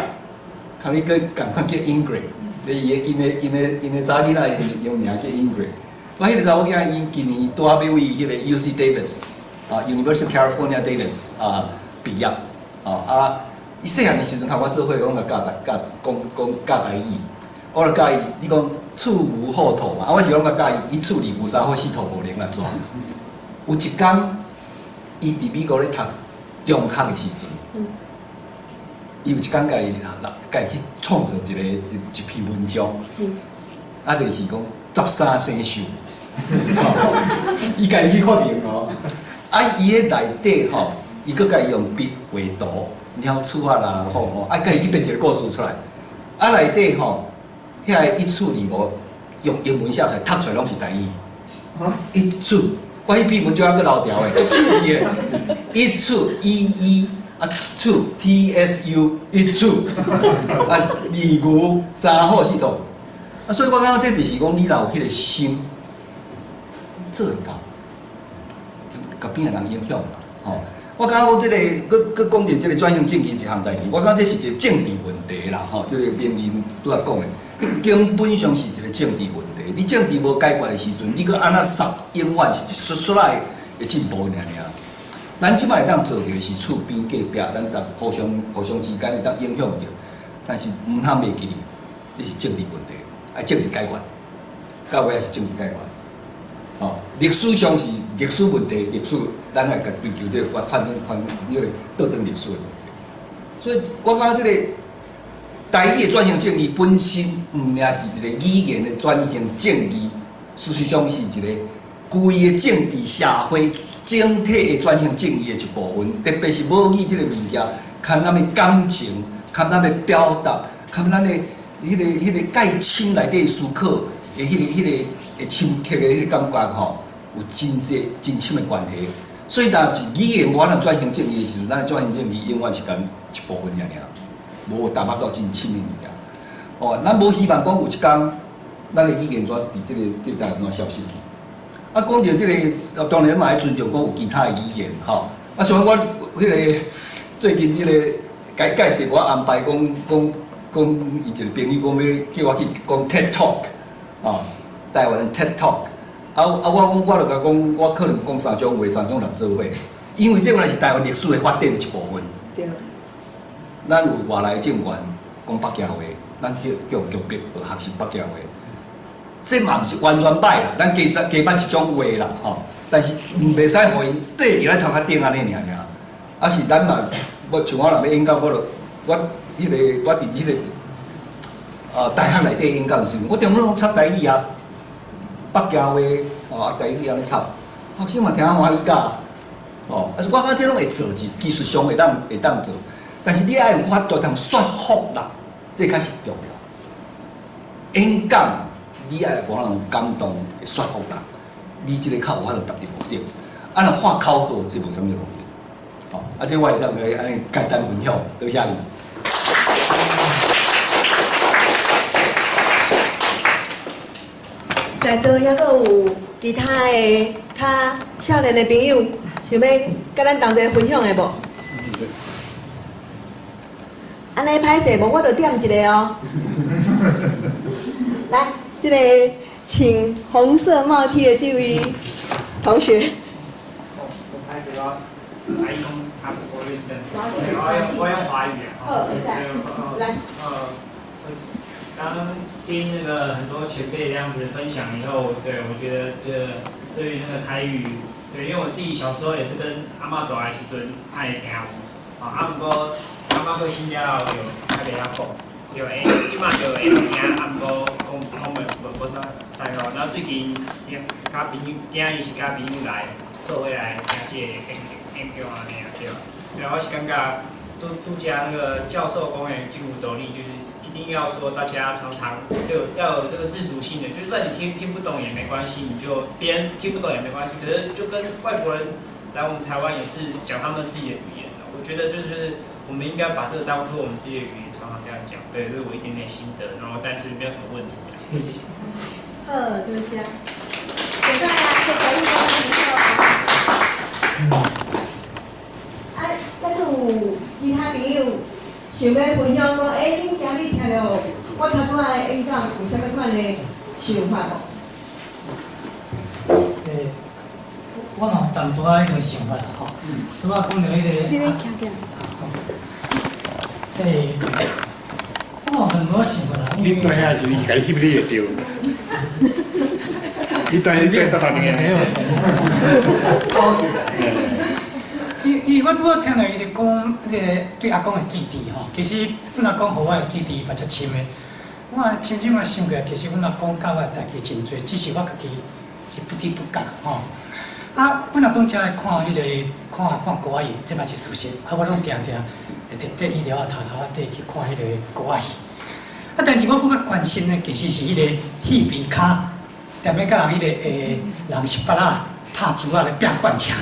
共你閣仝款叫 Ingrid，伊的查某囡仔英文名叫 Ingrid。我彼個查某囝，伊今年拄仔欲為彼個 UC Davis 啊，University of California Davis 啊畢業，哦啊，伊細漢的時陣，共我做伙，攏共教教講講教台語，我就教伊，你講厝無好土嘛，啊，我是攏共教伊，一厝二無三好四土無寧來怎？有一工，伊佇美國咧讀中學的時陣，伊有一工家己家己去創造一篇文章，啊，就是講十三生肖。伊家己去發明哦，啊，伊彼內底吼，伊閣家己用筆畫圖，鳥鼠仔啦，吼吼，啊，家己去編一個故事出來，啊，內底吼，遐個一處二五用英文寫出來，讀出來攏是台語。一處，我彼篇文章猶閣留牢的，足趣味的。一處 E E 啊，處 T S U 一處，啊，二牛三虎四兔，啊，所以我感覺這就是講你若有彼個心。做會到，共邊的人影響嘛，吼。我感覺講這個，閣閣講著這個轉型正義一項代誌，我感覺這是一個政治問題啦，吼。這個名人拄仔講的，根本上是一個政治問題。你政治無解決的時陣，你閣按怎殺，永遠是一撮撮仔的進步爾爾。咱這擺會當做著的是厝邊隔壁，咱逐互相之間會當影響著，但是毋通袂記哩，這是政治問題，愛政治解決，到尾也是政治解決。哦，歷史上是歷史問題，歷史咱愛共追求這個反反反彼個倒轉歷史的問題。所以我感覺這個台語的轉型正義本身，毋爾是一個語言的轉型正義，事實上是一個規个政治社會整體的轉型正義的一部分。特別是母語這個物件，含咱的感情，含咱的表達，含咱的彼個介深內底思考的彼個會深刻的彼個感覺吼，有真濟真深的關係。所以，若是語言無法度轉型正義的時陣，咱的轉型正義永遠是干一部分爾爾。無踏入到真深的物件。哦，咱無希望講有一工，咱的語言怎佇這個台灣怎消失去。啊，講著這個，當然嘛愛尊重講有其他的語言，吼。啊，像我彼個最近這個解解釋我安排講講講，伊一個朋友講欲叫我去講 TED Talk，哦，台灣的 TED Talk。啊啊，我講我就共講，我可能講三種話，三種人做伙，因為這原來是台灣歷史的發展的一部分。咱有外來政權講北京話，咱去叫強迫學習北京話，這嘛毋是完全歹啦，咱加加捌一種話啦，吼。但是毋袂使予𪜶綴佇咱頭殼頂按呢爾爾。啊是咱嘛，我像我若欲演講，我就我彼個我佇彼個大學內底演講的時陣，我中攏插台語啊，北京話哦，啊台語按呢插，學生嘛聽歡喜甲，哦，啊是我感覺這攏會做，是技術上會當做，但是你愛有法度通說服人，這較是重要。演講你愛予人有感動，會說服人，你這个較有法度達到目的。啊，若喊口號，這無啥物路用。哦，啊，這我會當共你按呢簡單分享，多謝你。在座猶閣有其他的較少年的朋友，想欲佮咱同齊分享的無？按呢歹勢，無我就點一個哦。來，這個穿紅色帽 T 的這位同學。我用華語啊。來。剛剛聽那個很多前輩這樣子分享以後，對我覺得這對於那個台語，對，因為我自己小時候也是跟阿嬤大的時陣愛聽，啊，毋過阿嬤過身了後就較袂曉講，就會這擺就會聽，啊，毋過講講袂無無啥知吼。然後最近聽佮朋友，今日是佮朋友來做伙來聽這個演講按呢啊，對。對，我是感覺拄拄才那個教授講的真有道理，就是一定要說大家常常有要有這個自主性的，就算你聽不懂也沒關係，你就別人聽不懂也沒關係。可是就跟外國人來我們台灣也是講他們自己的語言的，我覺得就是我們應該把這個當做我們自己的語言，常常這樣講。對，這是我一點點心得，然後但是沒有什麼問題。謝謝。好，多謝。現在啊，謝謝你講啊，咱有其他朋友想欲分享講，欸，恁今日聽著我頭拄仔的演講有啥物款的想法無？欸，我嘛有淡薄仔彼個想法吼，拄仔講著彼個。你咧徛起來。欸，我有很多想法啦。你對遐是伊家翕你會著。你對對搭搭一個。伊我拄仔聽著伊咧講，這個對阿公的記憶吼，其實阮阿公予我的記憶嘛足深的。我親身嘛想過，其實阮阿公教我的代誌真濟，只是我家己是不知不覺吼。啊，阮阿公才愛看彼個看看歌仔戲，這嘛是事實。啊，我攏定定會佇綴伊寮仔頭頭仔綴去看彼個歌仔戲。啊，但是我閣較關心的其實是彼個戲鼻跤，踮咧佮人彼個人十八仔拍珠仔咧拚罐車。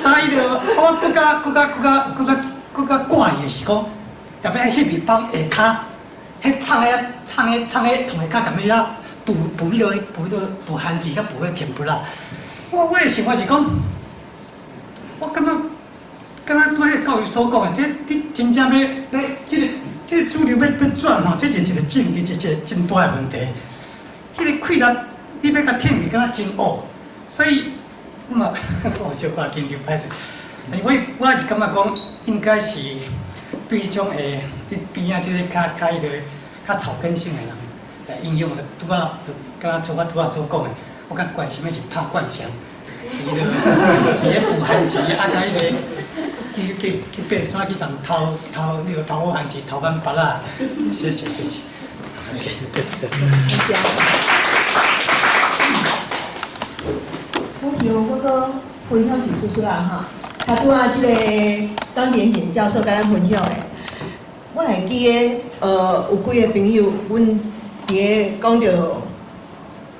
啊，伊就我閣較閣較閣較閣較閣較掛意的是講，特別彼戲鼻房下跤，彼藏彼藏彼藏彼床下跤，踮咧遐浮浮彼落浮彼落浮番薯，佮浮彼甜不辣。我的想法是講，我感覺敢若拄彼個教育所講的，這你真正欲欲這個主流欲轉吼，這是一個政治一個真大的問題。彼個氣力你欲共挺去，敢若真烏，所以我嘛我小可緊張歹勢。但是我是感覺講，應該是對這種佇邊仔這個較較彼個較草根性的人來應用的。拄仔就敢若像我拄仔所講的，我較關心的是拍灌腸，是彼個是彼捕番薯，啊，佮彼個去去去爬山去共偷偷彼個偷番薯、偷番芭仔。謝謝謝謝。對對。我想我閣分享一絲絲啦哈，他拄仔這個張典錦教授共咱分享的，我會記得，有幾個朋友，阮佇咧講著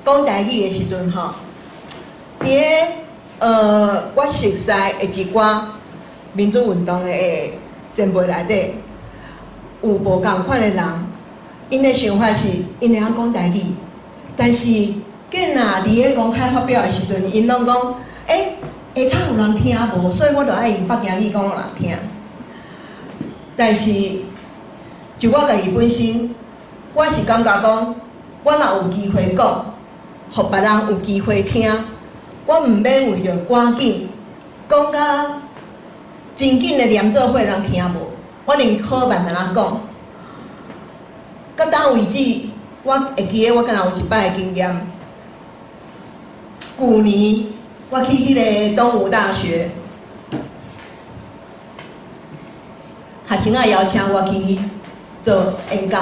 講台語的時陣吼，佇咧我熟悉的一寡民主運動的前輩內底，有無仝款的人，𪜶的想法是，𪜶會曉講台語，但是見若佇咧公開發表的時陣，𪜶攏講，欸，下跤有人聽無？所以我就愛用北京語講予人聽。但是就我家己本身，我是感覺講，我若有機會講，予別人有機會聽，我毋免為著趕緊講甲真緊的連做伙人聽無，我寧可慢慢仔講。到今為止，我會記得我敢若有一擺的經驗。舊年我去彼個東吳大學，學生仔邀請我去做演講，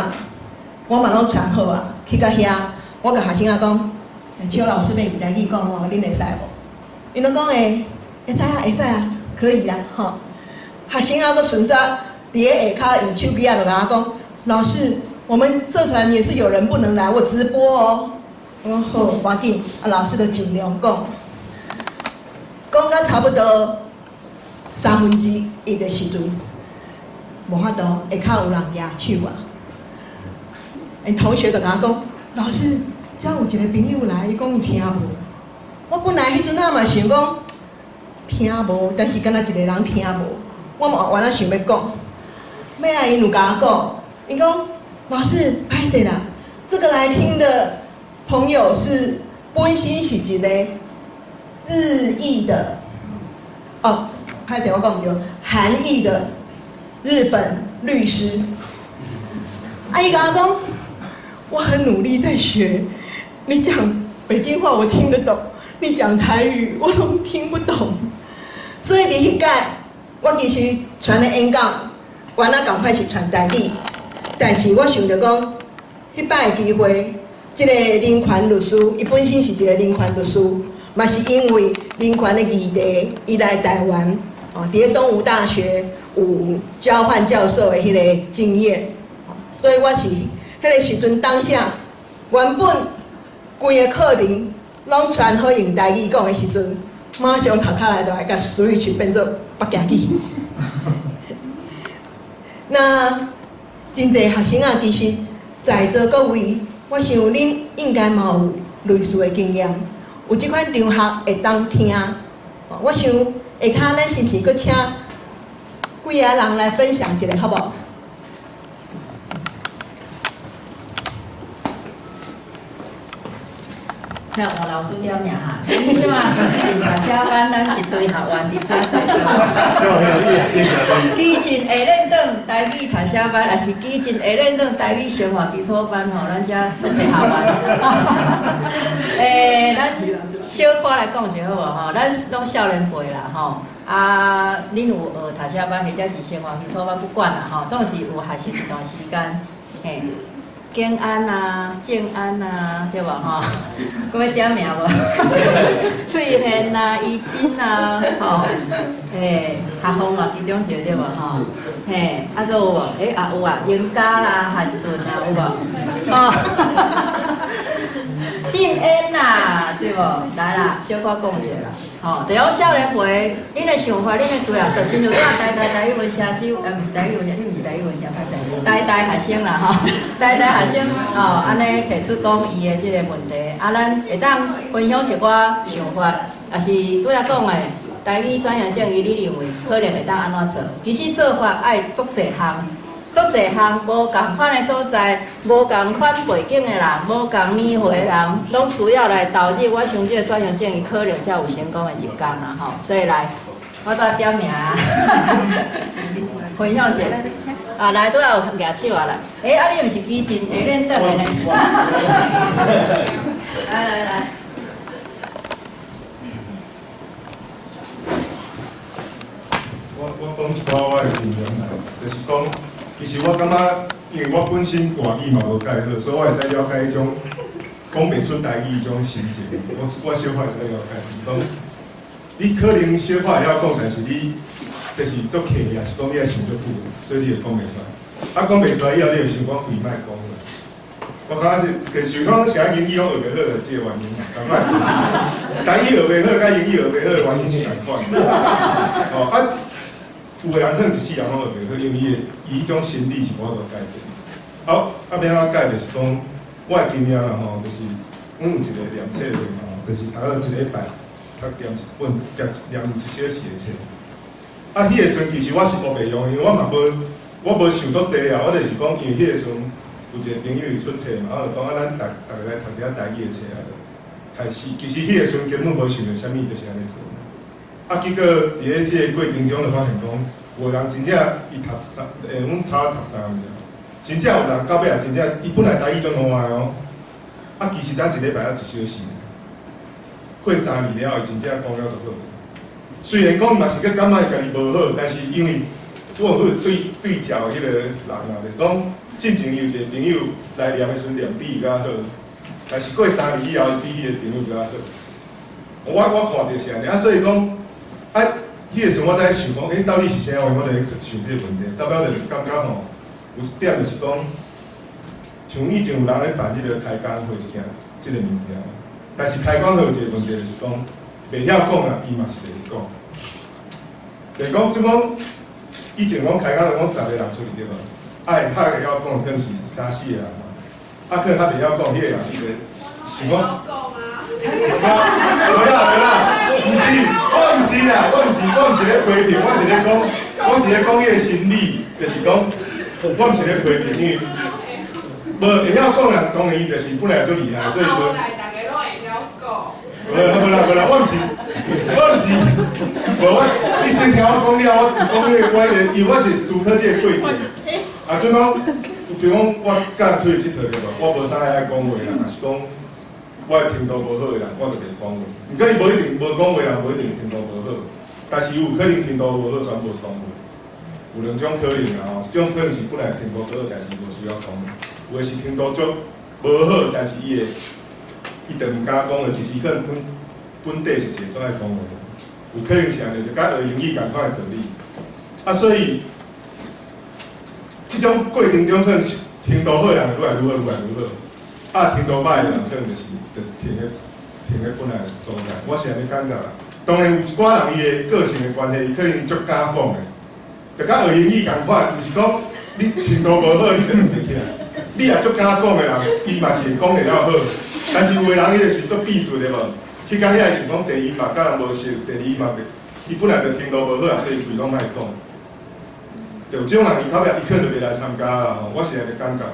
我嘛攏傳好啊，去到遐，我共學生仔講，邱老師欲用台語講吼，恁會使無？𪜶攏講會，會使啊，會使啊，可以啦，吼。學生仔閣順煞佇咧下跤用手機仔就共我講，老師，我們社團也是有人不能來，我直播哦。我講好，無要緊，啊老師就盡量講，講到差不多1/3的時陣，無法度，下跤有人舉手啊。𪜶同學就共我講，老師，遮有一個朋友來，伊講伊聽無。我本來彼陣仔嘛想講聽無，但是敢若一個人聽無，我嘛原來想欲講，尾仔𪜶有共我講，𪜶講老師歹勢啦，這個來聽的朋友是本身是一個日裔的，哦，歹勢我講毋對，韓裔的日本律師。啊，伊共我講，我很努力在學，你講北京話我聽得懂，你講台語我攏聽不懂。所以佇彼屆，我其實傳的演講，原來仝款是傳台語，但是我想著講，彼擺的機會，這個人權律師，伊本身是一個人權律師，嘛是因為人權的議題，伊來台灣，哦，佇咧東吳大學有交換教授的彼個經驗，所以我是彼個時陣當下，原本規個課程攏傳好用台語講的時陣，馬上頭殼來就來共 switch 變做北京語。那真濟學生啊，其實在座各位，我想恁應該嘛有類似的經驗，有這款場合會當聽。我想下跤咱是毋是閣請幾个人來分享一下，好無？那黃老師點名哈，這馬是大寫班，咱一堆學員佇遮在座。基進下練轉台語讀寫班，抑是基進下練轉台語生活基礎班吼，咱遮足濟學員。咱小可來講一下好無吼？咱攏少年輩啦吼，啊，恁有學讀寫班或者是生活基礎班，不管啦吼，總是有學習一段時間，嘿。建安啊，靜安啊，對無吼？閣欲點名無？翠燕啊，怡珍啊，吼，學風嘛，其中一個對無吼？嘿，啊，閣有無？欸，也有啊，英嘉啦，韓俊啊，有無？吼，靜安啦，對無？來啦，小可講一下啦，吼，就講少年輩，恁的想法，恁的需要，就親像這台大台語文社只，毋是台語文社，你毋是台語文社，歹勢，台大學生啦，吼，台大學生，吼，按呢提出講伊的這個問題，啊，咱會當分享一寡想法，也是拄才講的台語轉型正義，你認為可能會當按怎做？其實做法愛足濟項。足濟項無仝款的所在，無仝款背景的人，無仝年歲的人，攏需要來投入。我想這個轉型正義可能才有成功的一天啦吼。所以來，我拄仔點名啊，分享一下。啊，來，拄仔有舉手啊來。欸，啊你毋是基進下練轉的呢？來來來。我講一寡我的經驗啦，就是講。其實我感覺，因為我本身外語嘛無蓋好，所以我會使了解彼種講袂出台語彼種心情。我小可會使了解，就是講你可能小可會曉講，但是你就是足客氣，也是講你愛想足久，所以你會講袂出來。啊，講袂出來以後，你會想講規莫講啦。我感覺是，就是講啥英語攏學袂好，就這個原因嘛，仝款。台語學袂好，佮英語學袂好的原因是仝款。哦啊。有的人可能一世人攏學袂好，因為伊的伊彼種心理是無法度改變。好，啊，欲按怎改就是講，我的經驗啦吼，就是阮有一個念冊會吼，就是讀了一禮拜讀念一本念念一小時的冊。啊，彼个時陣其實我是烏白用，因為我嘛無我無想足濟啊，我就是講，因為彼個時陣有一個朋友伊出冊嘛，我就講啊，咱逐逐个來讀一下台語的冊啊，就開始。其實彼個時陣根本無想著啥物，就是按呢做。啊，結果佇咧這个過程中就發現講，有的人真正伊讀三，阮頭仔讀3年，真正有人到尾也真正，伊本來台語足爛的哦，啊，其實咱一禮拜才一小時，過3年了後，伊真正講了足好。雖然講伊嘛是閣感覺伊家己無好，但是因為我有去對對照彼個人啊，就是講進前伊有一個朋友來念的時陣念比伊較好，但是過三年以後，伊比彼個朋友閣較好。我看著是按呢，啊，所以講。啊，彼个時陣我才想講，到底是啥原因？我咧想這個問題，到尾就是感覺吼，有一點就是講，像以前有人咧辦這個開講會這件這個物件，但是開講會有一個問題就是講，袂曉講啊，伊嘛是袂講。就是講，就講以前講開講會講10個人出去對無？啊，會較會曉講可能是三四個人嘛，啊，可能較袂曉講，彼個人伊就想講。無啦無啦，毋是，我毋是啦，我毋是咧批評，我是咧講彼个心理，就是講，我毋是咧批評，因為無會曉講人，當然伊就是本來就厲害，所以無。無啦無啦無啦，我毋是，無我，你先聽我講了，我講彼个我彼个，因為我是思考這个過程。啊，準講，比如講我佮人出去𨑨迌對無？我無啥愛講話啦，若是講。我的程度無好的人，我就袂講話。毋過伊無一定無講話人，無一定程度無好，但是有可能程度無好，全無講話。有兩種可能啊吼，一種可能是本來程度好，但是無需要講話；有的是程度足無好，但是伊會，伊就毋敢講話。其實伊可能本本底是一個足愛講話的，有可能是按呢，就佮學英語仝款的道理。啊，所以這種過程中，可能是程度好的人愈來愈好，愈來愈好。啊，程度歹的人可能就是就停咧停咧本來的所在。我是按呢感覺啦。當然有一寡人伊的個性的關係，伊可能足敢講的，就佮學英語仝款，毋是講你程度無好，你就袂起來。你若足敢講的人，伊嘛是會講會了好。但是有的人伊就是足避暑的無，去到遐會想講，第一嘛佮人無熟，第二嘛袂，伊本來就程度無好啊，所以規攏莫講。就這種人，伊到尾伊可能就袂來參加啦吼。我是按呢感覺。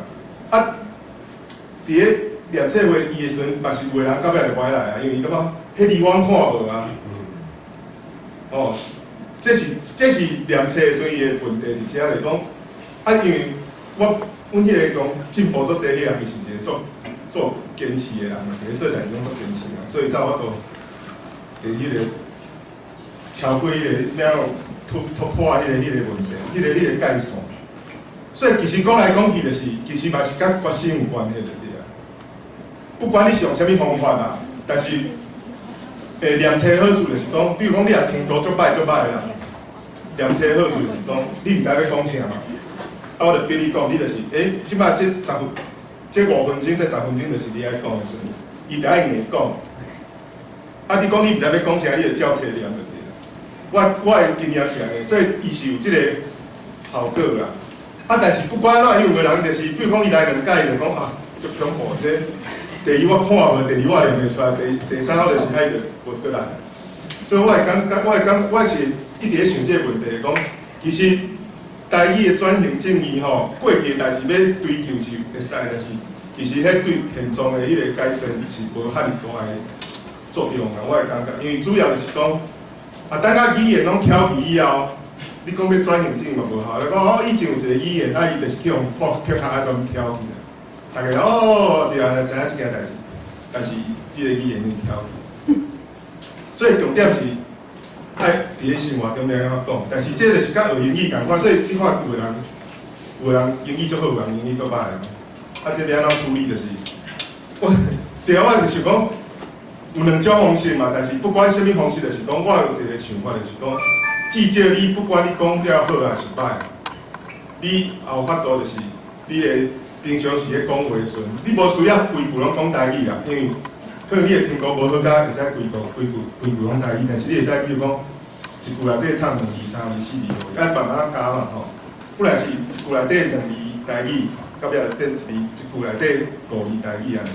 啊，佇咧念冊會伊的時陣，嘛是有的人到尾就無愛來啊，因為伊感覺彼字我看無啊。哦，這是念冊的時陣伊的問題佇遮就是講，啊，因為我阮彼個講進步足濟，彼個人伊是一個足足堅持的人嘛，佇咧做代誌攏足堅持的人，所以才有法度佇彼個超過彼個咩突破彼個問題，彼個界線。所以其實講來講去，就是其實嘛是佮決心有關係，就對啊。不管你是用啥物方法啦，但是念冊好處就是講，比如講你若程度足歹足歹的啦，念冊好處就是講，你毋知欲講啥嘛。啊，我就逼你講，你就是，這擺這十分，這5分鐘，這10分鐘就是你愛講的時陣，伊就愛硬講。啊，你講你毋知欲講啥，你就照冊念就對啦。我的經驗是按呢，所以伊是有這個效果啦。啊，但是不管怎，有的人就是，比如講伊來兩擺，伊就講啊，足恐怖，這第一我看無，第二我念袂出來，第三我就是愛就無閣來。所以我會感覺，我會感，我是一直咧想這個問題，講其實台語的轉型正義吼，過去的代誌欲追求是會使，但是其實彼對現狀的彼個改善是無遐爾大的作用啊。我會感覺，因為主要就是講，啊，等甲語言攏翹起以後，你講欲轉型正義嘛無效，你講哦，以前有一個語言，啊，伊就是去予破撇下啊，全翹起來，大家哦，對啊，知影這件代誌，但是彼個語言已經翹起，所以重點是愛佇咧生活中來按怎講，但是這就是佮學英語仝款，所以你看有的人英語足好，有的人英語足歹的，啊，這欲按怎處理就是，我對啊，我就想講有兩種方式嘛，但是不管啥物方式，就是講我有一個想法，就是講，至少你不管你講了好還是歹，你也有法度就是你的平常時咧講話的時陣，你無需要規句攏講台語啦，因為可能你的程度無好甲會使規句規句規句攏台語，但是你會使比如講，一句内底唱两字、三字、四字，爱慢慢仔加嘛吼。本来是一句内底两字台语，到尾变一字，一句内底五字台语按呢。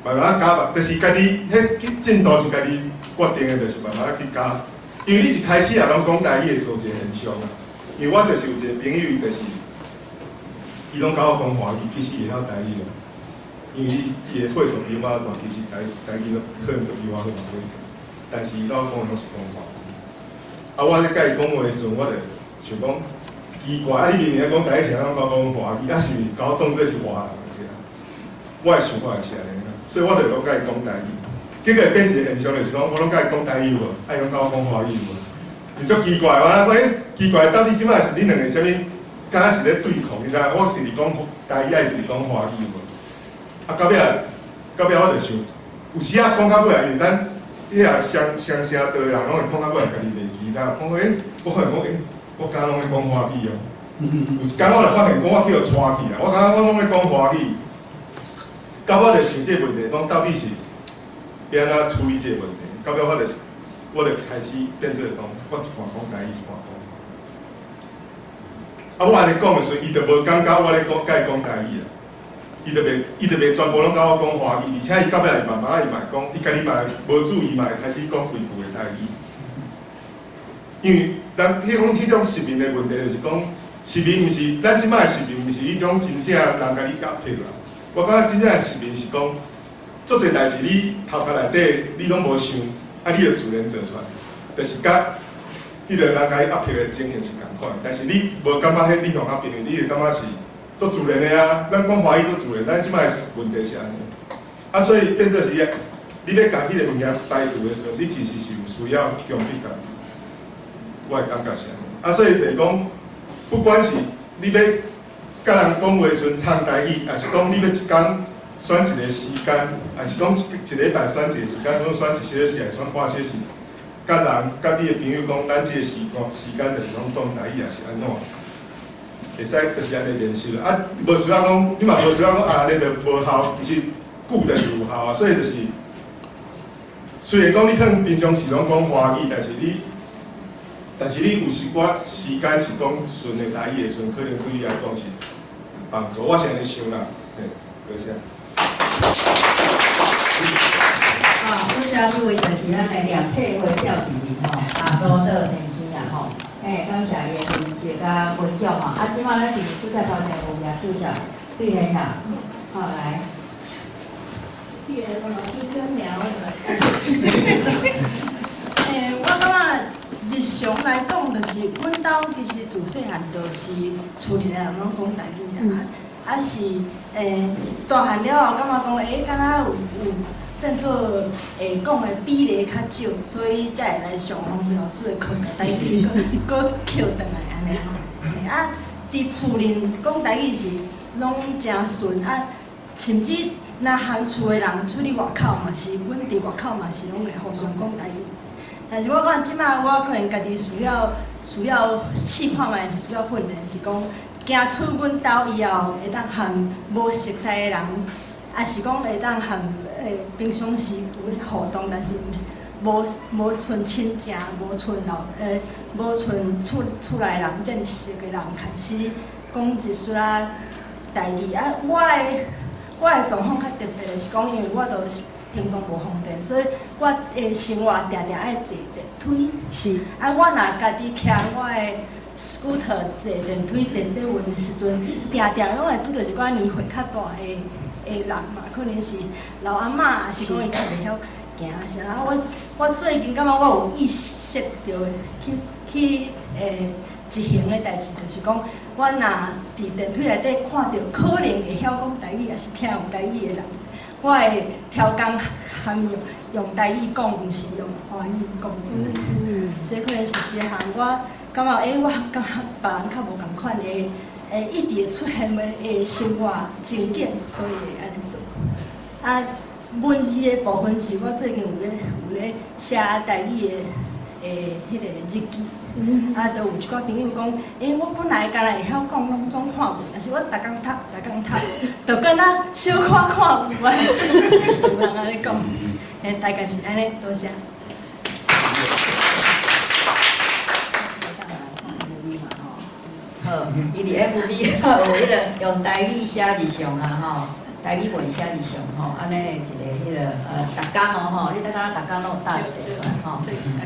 慢慢仔加吧，就是家己彼进度是家己决定的，就是慢慢仔去加。因为你一开始也攏講台語的時候，一個現象啊。因為我就是有一個朋友，就是伊攏佮我講華語，其實會曉台語啦。因為伊的歲數比我大，其實台語都可能都比我好嘛，但是伊攏講的攏是講華語。啊，我咧佮伊講話的時陣，我就想講奇怪，啊，你明明咧講台語，是按怎佮我講華語？啊，是共我當做是外人是啊？我的想法是按呢，所以我就攏佮伊講台語。結果變一個現象，就是講我攏佮伊講台語無，啊，伊攏佮我講華語無，是足奇怪。我講欸，奇怪，到底這擺是恁兩個啥物？敢若是咧對抗，你知影？我直直講台語，啊，伊直直講華語無。啊，到尾我就想，有時仔講到尾啊，因為咱彼個雙雙聲道的人，攏會講到尾家己袂記，知影？講欸，我發現講欸，我敢若攏咧講華語哦。有一工我就發現講，我去予帶去啊，我感覺我攏咧講華語。到我就想這個問題，講到底是欲按怎處理這個問題？到尾我就開始變做講，我一半講台語，一半講。啊，我按呢講的時陣，伊就無感覺我咧講佮伊講台語啊。伊就袂全部攏佮我講華語，而且伊到尾伊慢慢伊嘛會講，伊家己嘛無注意嘛會開始講規句的台語。因為咱彼講彼種殖民的問題，就是講殖民毋是咱這擺的殖民，毋是彼種真正人共你壓迫啦。我感覺真正的殖民是講，足濟代誌你頭殼內底你攏無想，啊，你就自然做出來，就是佮彼個人共你壓迫的情形是仝款。但是你無感覺彼你予壓迫，你會感覺是足自然的啊。咱講華語足自然，咱這擺問題是按呢。啊，所以變做是，你欲共彼個物件排除的時候，你其實是有需要強迫家己。我的感覺是按呢。啊，所以就是講，不管是你欲佮人講話時陣唱台語，抑是講你欲一工選一個時間，抑是講一禮拜選一個時間，總選一小時，抑是選半小時，佮人佮你的朋友講，咱這個時間就是攏講台語，抑是按怎？會使就是按呢練習啦。啊，無需要講，你嘛無需要講啊，按呢就無效，其實久就是有效啊。所以就是，雖然講你可能平常時攏講華語，但是你有一寡時間是講純的台語的時陣，可能對你來講是幫助。我是按呢想啦，嘿，多謝。啊，多謝這位就是咱的廖翠花廖主任吼，阿多德先生啦吼，嘿，感謝伊的分析佮分享吼。啊，這擺咱佇主席頭前有舉手者，對的啦，好來。謝謝老師跟苗。欸，我感覺日常來講，就是阮兜其實自細漢就是厝裡的人攏講台語啦，啊是欸大漢了後，感覺講欸，敢若有變做會講的比例較少，所以才會來上洪老師的課，共台語閣抾轉來按呢吼。啊，佇厝裡講台語是攏誠順啊，甚至若含厝的人出去外口嘛是，阮佇外口嘛是攏會互相講台語。但是我感覺這擺我可能家己需要試看覓，是需要訓練，是講行出阮兜以後，會當和無熟似的人，抑是講會當和平常時有咧互動，但是毋是無賰親情，無賰老無賰厝內人遮爾熟的人，開始講一絲仔台語。啊，我的狀況較特別，是講因為我都是行動無方便，所以我的生活定定愛坐電梯。是。啊，我若家己騎我的 scooter 坐電梯坐捷運的時陣，定定攏會拄著一寡年歲較大的人嘛，可能是老阿嬤，抑是講伊較袂曉行啥。啊，我最近感覺我有意識著去執行的代誌，就是講，我若佇電梯內底看著可能會曉講台語，抑是聽有台語的人，我會刁工含伊用台語講，毋是用華語講。這可能是一項我感覺，欸，我感覺別人較無仝款的，一直會出現的生活情景，所以會按呢做。啊，文字的部分是我最近有咧寫台語的彼個日記。啊，就有一寡朋友講，欸，我本來敢若會曉講攏總漢文，但是我逐工讀，逐工讀，就敢若小可看有啊，有人按呢講，欸，大概是按呢，多謝。好，伊佇 FB 有彼个用台語寫日常啦吼，台語文寫日常吼，按呢一个彼个逐工哦吼，你逐工逐工攏有貼一个出來吼。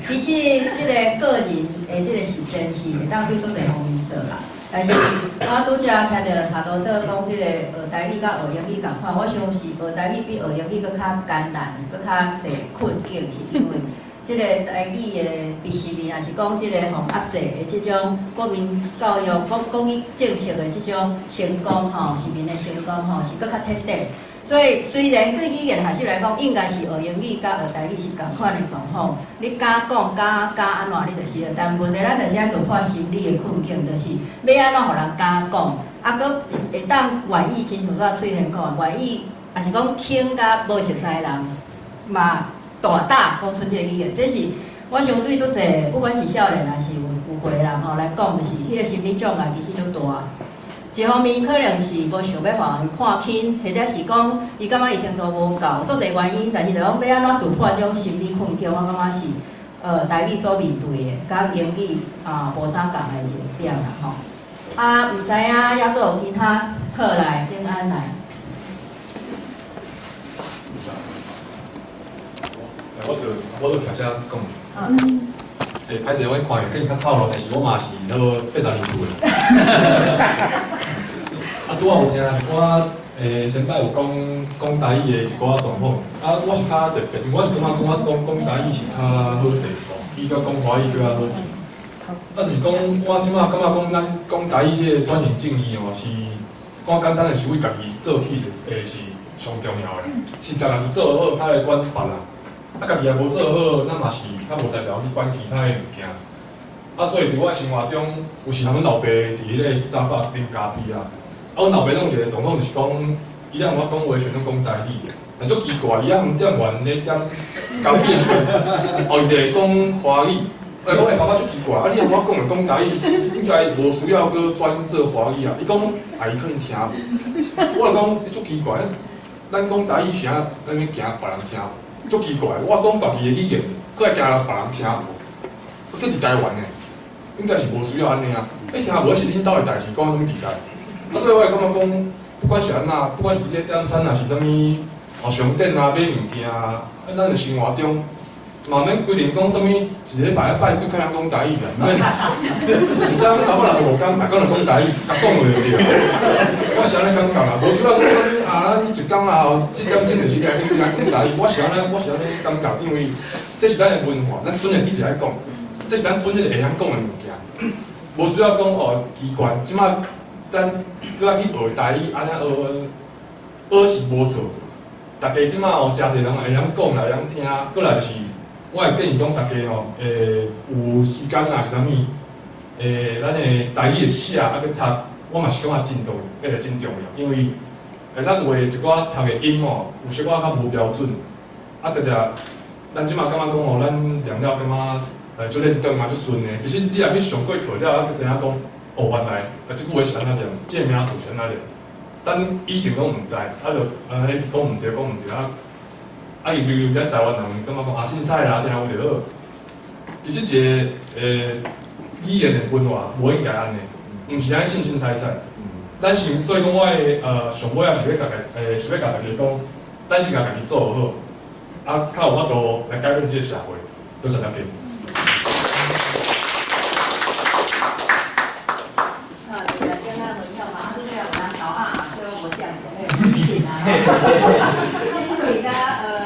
其實這个個人的這个實踐是會當對足濟方面做啦。但是我拄才聽著夏多德講這个學台語佮學英語仝款，我想是學台語比學英語閣較艱難，閣較濟困境，是因為這个台語的鄙視面，也是講這个吼壓制的這種國民教育、國語政策的這種成功吼，市民的成功吼，是閣較徹底。所以雖然對語言學習來講，應該是學英語佮學台語是仝款的狀況。你敢講敢按怎，你就是學。但問題咱就是愛突破心理的困境，就是欲按怎予人敢講，啊，閣會當願意，親像拄仔翠賢講，願意，也是講肯佮無熟似的人嘛大膽講出這個語言，這是我想對足濟，不管是少年還是有歲的人吼來講，就是彼個心理障礙其實足大。一方面可能是無想欲予人看輕，或者是講伊感覺伊程度無夠，足濟原因。但是就講欲按怎突破這種心理困境，我感覺是台語所面對的，佮英語啊無啥仝的一個點啦吼。啊，毋知影猶閣有其他好來，景安來。我就徛遮講。歹勢，我看起較臭囉，但是我嘛是差不多80年厝的。啊，拄仔有聽一寡先擺有講講台語的一寡狀況，啊，我是較特別，因為我是感覺講我講講台語是較好勢，比較講華語閣較好勢。啊，就是講我這擺感覺講咱講台語這个轉型正義哦，是講簡單的是為家己做起的，是上重要的。是家己做好，較會管別人。啊，家己也無做好，咱嘛是較無才調去管其他的物件。啊，所以佇我生活中，有時通阮老爸佇彼个 Starbucks 啉咖啡啊，啊，阮老爸攏有一个狀況，就是講，伊咧向我講話時陣攏講台語，但足奇怪，伊仔店員咧點咖啡的時陣，哦，伊就會講華語。欸，我講爸爸足奇怪，啊，你向我講的講台語，應該無需要閣轉做華語啊。伊講，啊，伊可能聽無。我就講，足奇怪，咱講台語是按怎欲驚別人聽無？足奇怪，我講家己的語言，閣會驚別人聽無？閣佇台灣呢，應該是無需要按呢啊。欸，聽無是恁兜的代誌，關我啥物代誌？啊，所以我會感覺講，不管是按怎，不管是咧點餐，抑是啥物哦商店啊、買物件啊，啊，咱的生活中嘛免規定講啥物，一禮拜愛拜幾工講台語啦，免。一工365工，逐工就講台語，逐講話就對。我是按呢感覺啦，無需要講啥物啊，咱一工啊，這點鐘就是該應該講台語。我是按呢，我是按呢感覺，因為這是咱的文化，咱本來一直愛講，這是咱本來就會曉講的物件，無需要講哦奇怪。這擺咱閣愛去學台語，按呢學學是無錯。大家這擺哦，誠濟人會曉講啦，會曉聽，過來就是。我會建議講，大家吼，有時間啊是啥物，咱的台語的寫啊閣讀，我嘛是感覺真重要，真重要，因為咱有的一寡讀的音吼，有小可較無標準，啊，特別咱這擺感覺講吼，咱念了感覺足輪轉啊，足順的，其實你若去上過課了，才知影講，哦，原來啊，這句話是按怎念，這个名詞是按怎念，咱以前攏毋知，啊，就按呢講毋對，講毋對啊。啊，伊尤其咱台灣人感覺講啊，凊彩啦，聽有就好。其實一个語言的文化無應該按呢，毋是按呢凊凊彩彩。咱是所以講，我的上尾也是欲共是欲共大家講，咱先共家己做好，啊，較有法度來改變這个社會。多謝大家。好，謝謝景安分享嘛，啊，拄才有人頭啊，所以我無講者是啊，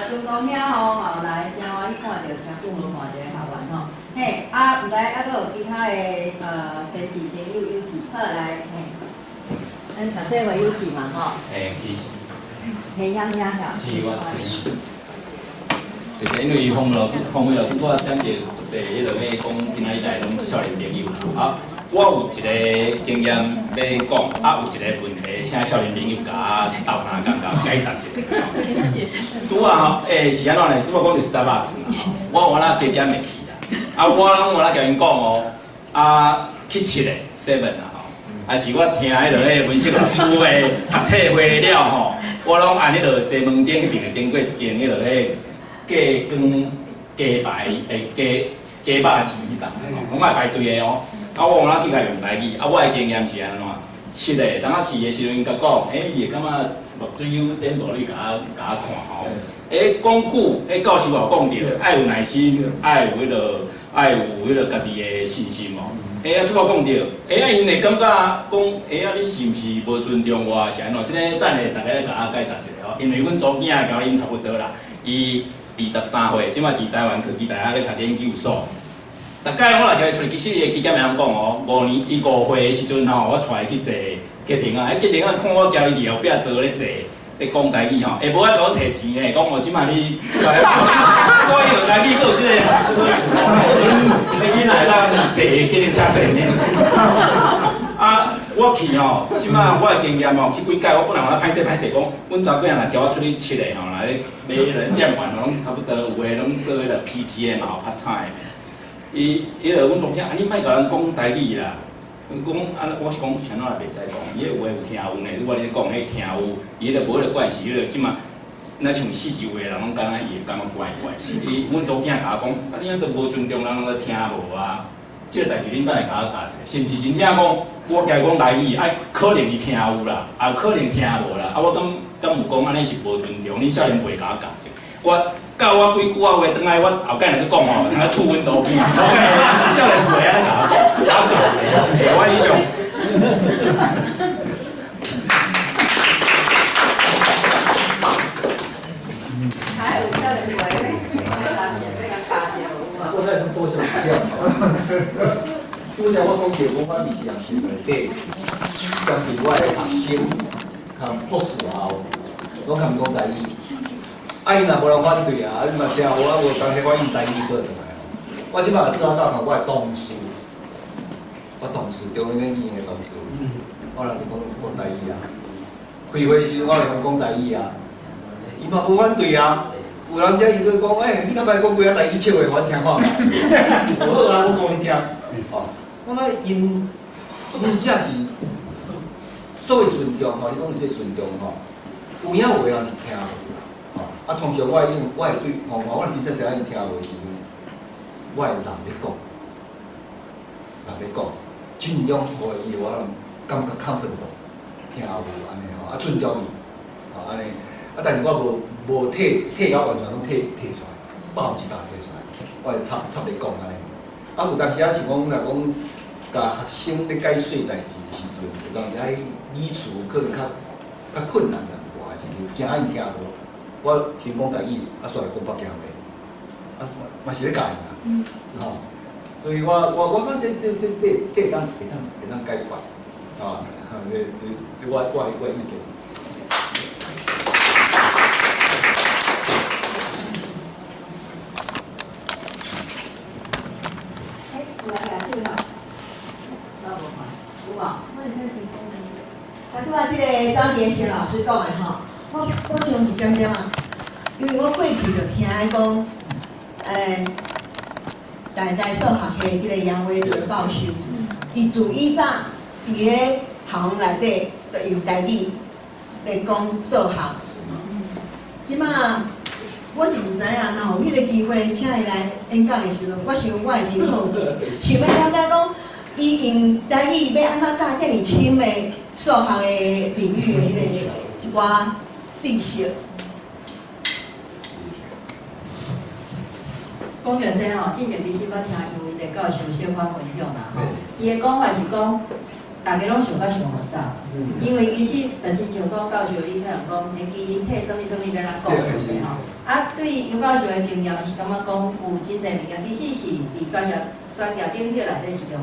張公兄吼嘛有來，真歡喜看著，誠久無看一个學員吼。嘿，啊，毋知猶閣有其他的先生朋友有志，好來，嘿，咱讀冊話有志嘛吼。嘿，是。嘿，兄兄是我。就是因為洪老師，洪偉老師，我點著足濟彼个欲講，今仔日來攏少年朋友啊。我有一個經驗欲講，啊，有一個問題，請少年朋友共我鬥相共，共我解答一下。拄仔吼，是按怎呢？拄仔講著 Starbucks 嘛，我有按怎加減會去啦。啊，我攏有按怎共𪜶講哦，啊，去七个 seven 啦吼，啊是我聽彼个文秀老師的讀冊會了吼，我攏按彼个西門町彼邊經過一間彼个雞羹雞排雞肉翅彼搭，攏愛排隊的哦。啊，我有哪去共用台语，啊，我的经验是按怎？七个，当我去的时阵，伊共讲，欸，伊会感觉目水有点大，你共我看吼。欸，讲久，欸，教授也有讲著，爱有耐心，爱有彼个，爱有彼个家己的信心哦。欸，啊，拄仔讲著，欸，啊，𪜶会感觉讲，欸，啊，你是毋是无尊重我，是按怎？这个等下大家共我解答一下吼，因为阮查某囝交恁差不多啦，伊23岁，这摆伫台湾科技大学咧读研究所。逐摆我若叫伊出来，其实伊会记得会晓讲哦。5年，伊5岁的时阵吼，我带伊去坐计程仔，计程仔看我交伊伫后壁坐咧坐，咧讲台语吼，会无爱共阮提钱咧，讲哦，这摆你，所以用台语阁有这个好处哦，阮囡仔会当坐计程车阁会免钱。啊，我去吼，这摆我的经验吼，去几届，我本来我歹势歹势讲，阮查某囝若叫我出去佚佗吼，来咧买彼个店员吼，拢差不多有的拢做彼个 PTA 嘛，part time。伊伊就阮查某囝，啊，你莫共人讲台语啦。伊讲啊，我是讲啥怎也袂使讲，伊彼话有听有呢，我咧讲彼听有，伊彼个无彼个关系，彼个这马若像四周围的人拢感觉伊会感觉怪怪。伊阮查某囝共我讲，啊，你按都无尊重人，拢咧听无啊。这个代志恁等下共我教一下，是毋是真正讲我共伊讲台语，啊，可能伊听有啦，也有可能听无啦。啊，我敢有讲按呢是无尊重，恁少年辈共我教一下。我教我几句仔话，转来我后盖若阁讲吼，通来吐阮查某囝，后盖少年辈按呢共我讲，共我教一下，我以上。还有少年辈我再多想一点。拄才我讲着，讲我伫实验室内底，兼伫我的学生含博士后，拢含讲台语。啊，𪜶若无人反对啊，啊，你嘛听有啊，无当时我用台语过转来吼。我这摆做啊教我的同事，我同事中央研究院的同事，我人就讲讲台语啊。开会时阵我就讲台语啊，伊嘛无反对啊。有人遮伊阁讲，欸，你敢莫讲几仔台语笑话，予阮听看觅。无好啊，我讲你听。哦，我感觉𪜶真正是所谓尊重吼，你讲这尊重吼，有影有的人是听无。啊，通常我会用，我会对方法，我若真正知影伊听无的时阵，我会人咧讲，人咧讲，尽量予伊有法感觉 comfortable，听有按呢吼，啊尊重伊，吼按呢，啊但是我无退到完全拢退出来，100%退出来，我会插咧讲按呢。啊有当时啊像讲若讲，共学生咧解说代志的时阵，有当时啊语词可能较困难淡薄仔，是惊𪜶听无。我先讲台语，啊，煞来讲北京话，啊，嘛是咧教𪜶啦，吼，所以我感觉这会当解决，啊，这我意见。欸，有人举手无？我无看，有无？啊，拄仔这个张杰贤老师讲的吼。我想是点点啊，因为我过去就听讲，台大数学系这个杨维纯教授，伊自以早伫咧校园内底就用台语来讲数学。这摆我是毋知影，若有彼个机会请伊来演讲的时阵，我想我会真好奇，想欲了解讲，伊用台语欲按怎教遮尔深的数学的领域的彼个一寡知识。讲到这吼，之前其实我听杨维哲教授小可分享啦吼，伊的讲法是讲，大家拢想较上复杂，因为其实就亲像讲教授你可能讲，你基因体啥物啥物欲按怎讲对吼？啊，对杨教授的经验是感觉讲有真济物件，其实是伫专业领域内底是用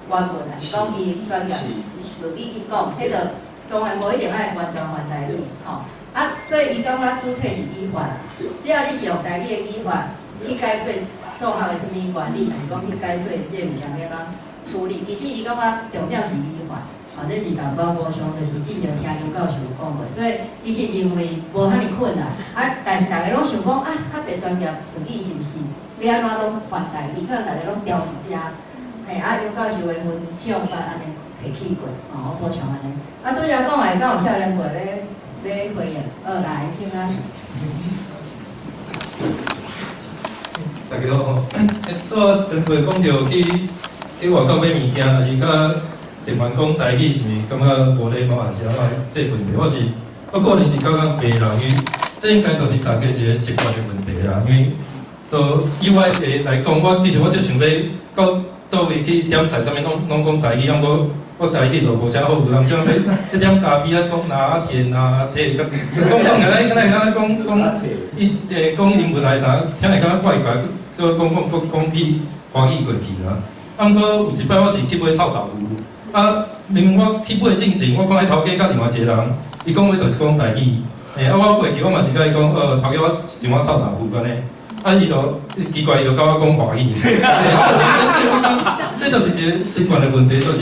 外文，还是讲伊专业术语去讲，这个当然无一定爱完全还台语吼。啊，所以伊感觉主体是语法，只要你是用台语的语法去解说数学的啥物原理，还是讲去解说这个物件欲按怎处理，其实伊感觉重点是语法，啊，这是淡薄无相，就是之前听杨教授有讲过，所以伊是认为无遐尔困难，啊，但是逐家拢想讲啊，较济专业术语是毋是欲按怎拢翻台语，可能大家拢调伫遮，嘿，啊，杨教授的分享捌按呢提起过，吼，我补充按呢。啊，拄才讲的，敢有少年辈欲回应？来，请啊。大家好，拄仔前辈讲著去去外口買物件，若是佮店員講台語，是毋是感覺無禮貌，還是按怎？這個問題，我個人是感覺袂啦，因為這應該都是大家一個習慣的問題啦。因為都以我的來講，我其實我足想欲到佗位去點菜，啥物攏講台語，啊，毋過我台語就無啥好，有當時欲去點咖啡啊，講拿鐵拿鐵，講講敢若敢若講講伊講英文還是啥，聽會感覺怪怪，閣講講閣講起華語過去啦。啊，毋過有一擺我是去買臭豆腐，啊，明明我去買進前，我看彼頭家佮另外一個人，伊講話就是講台語，啊，我過去我嘛是佮伊講，頭家我一碗臭豆腐按呢，啊，伊就奇怪，伊就佮我講華語，所以我講，這就是一個習慣的問題，就是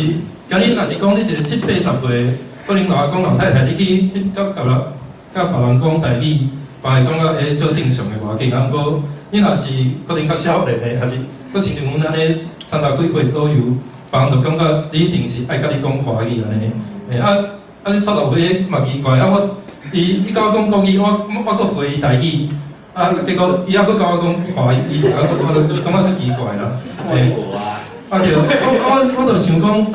今日若是講你一個七八十歲，可能老阿公老太太，你去去佮佮人佮別人講台語，別人會感覺足正常的無要緊，啊，毋過你若是可能較少年的，還是閣親像阮按呢30幾歲左右，別人就感覺你一定是愛佮你講華語按呢，啊啊！你臭豆腐嘛奇怪，啊我伊佮我講國語，我閣回伊台語，啊結果伊猶閣佮我講華語，啊我就感覺足奇怪啦，啊對，我就想講，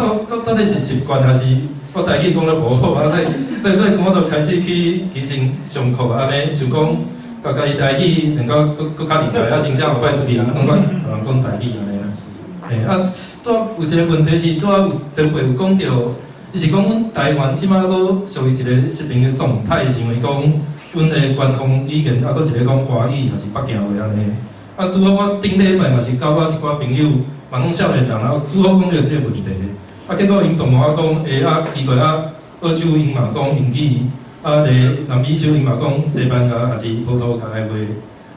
到底是習慣，還是我台語講得無好啊？所以我就開始去基層上課按呢，想講共家己台語能夠閣較厲害，啊真正後擺出去攏閣予人講台語按呢。啊，拄仔有一個問題是，拄仔有前輩有講著，伊是講阮台灣這擺閣屬於一個失衡的狀態，是因為講阮的官方語言猶閣是咧講華語，抑是北京話按呢。啊，拄好我頂禮拜嘛是佮我一寡朋友，嘛攏少年人啊，拄好講著這個問題。啊，結果𪜶就問我講，啊，奇怪啊，澳洲𪜶嘛講英語，啊，咧南美洲𪜶嘛講西班牙抑是葡萄牙的話，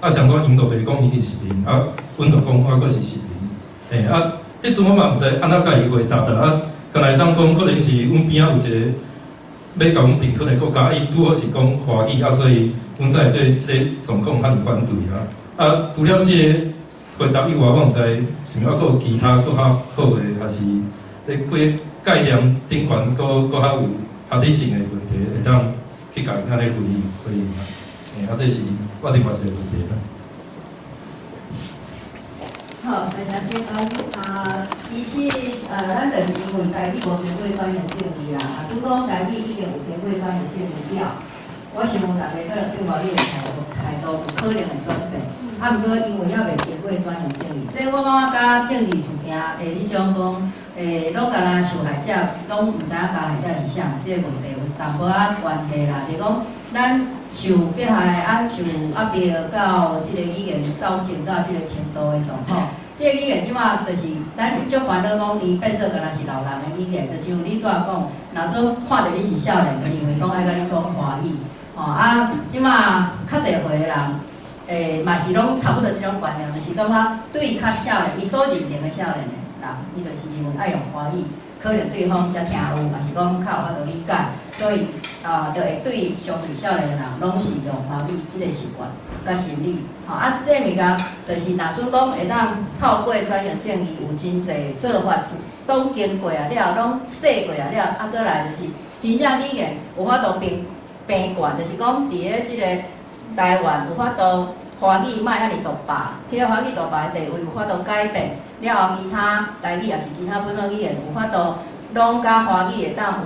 啊，啥物𪜶都袂講伊是殖民，啊，阮就講我閣是殖民。啊，彼陣我嘛毋知按怎共伊回答啦，啊，敢若會當講，可能是阮邊仔有一個欲共阮併吞的國家，伊拄好是講華語，啊，所以阮才會對這個狀況遐爾反對啦。啊，除了這個回答以外，我毋知是毋是猶閣有其他閣較好的，抑是咧規個概念頂懸閣較有合理性的問題，會當去共𪜶按呢回應回應啊。啊，這是我另外一個問題啦。好，非常簡單啊。其實咱就是因為台語無經過轉型正義啦，啊，拄講台語已經有經過轉型正義了，我想大家可能對華語的態度有可能會轉變。啊，毋過因為猶未經過轉型正義，這我感覺佮政治事件的彼種講，攏敢若受害者攏毋知影加害者是啥，這個問題有淡薄仔關係啦。就是講咱受迫害啊，受壓迫到這個語言走進到這個程度的狀況。這個語言這馬就是咱足煩惱講，伊變做敢若是老人的語言，就像你拄仔講，若做看著你是少年，就認為講愛共你講華語，吼啊，這馬較濟歲的人，嘛是攏差不多這種觀念，就是感覺對較少年，伊所認定的少年的人，伊就是認為愛用華語，可能對方才聽有，抑是講較有法度理解，所以啊，就會對相對少年的人，攏是用華語這個習慣佮心理，吼啊，這物件就是若準講會當透過轉型正義有真濟做法，攏經過啊了，攏試過啊了，啊，閣來就是真正語言有法度平平權，就是講佇咧這個台灣有法度華語莫遐爾獨霸，彼個華語獨霸的地位有法度改變了後，其他台語抑是其他本土語言有法度攏佮華語會當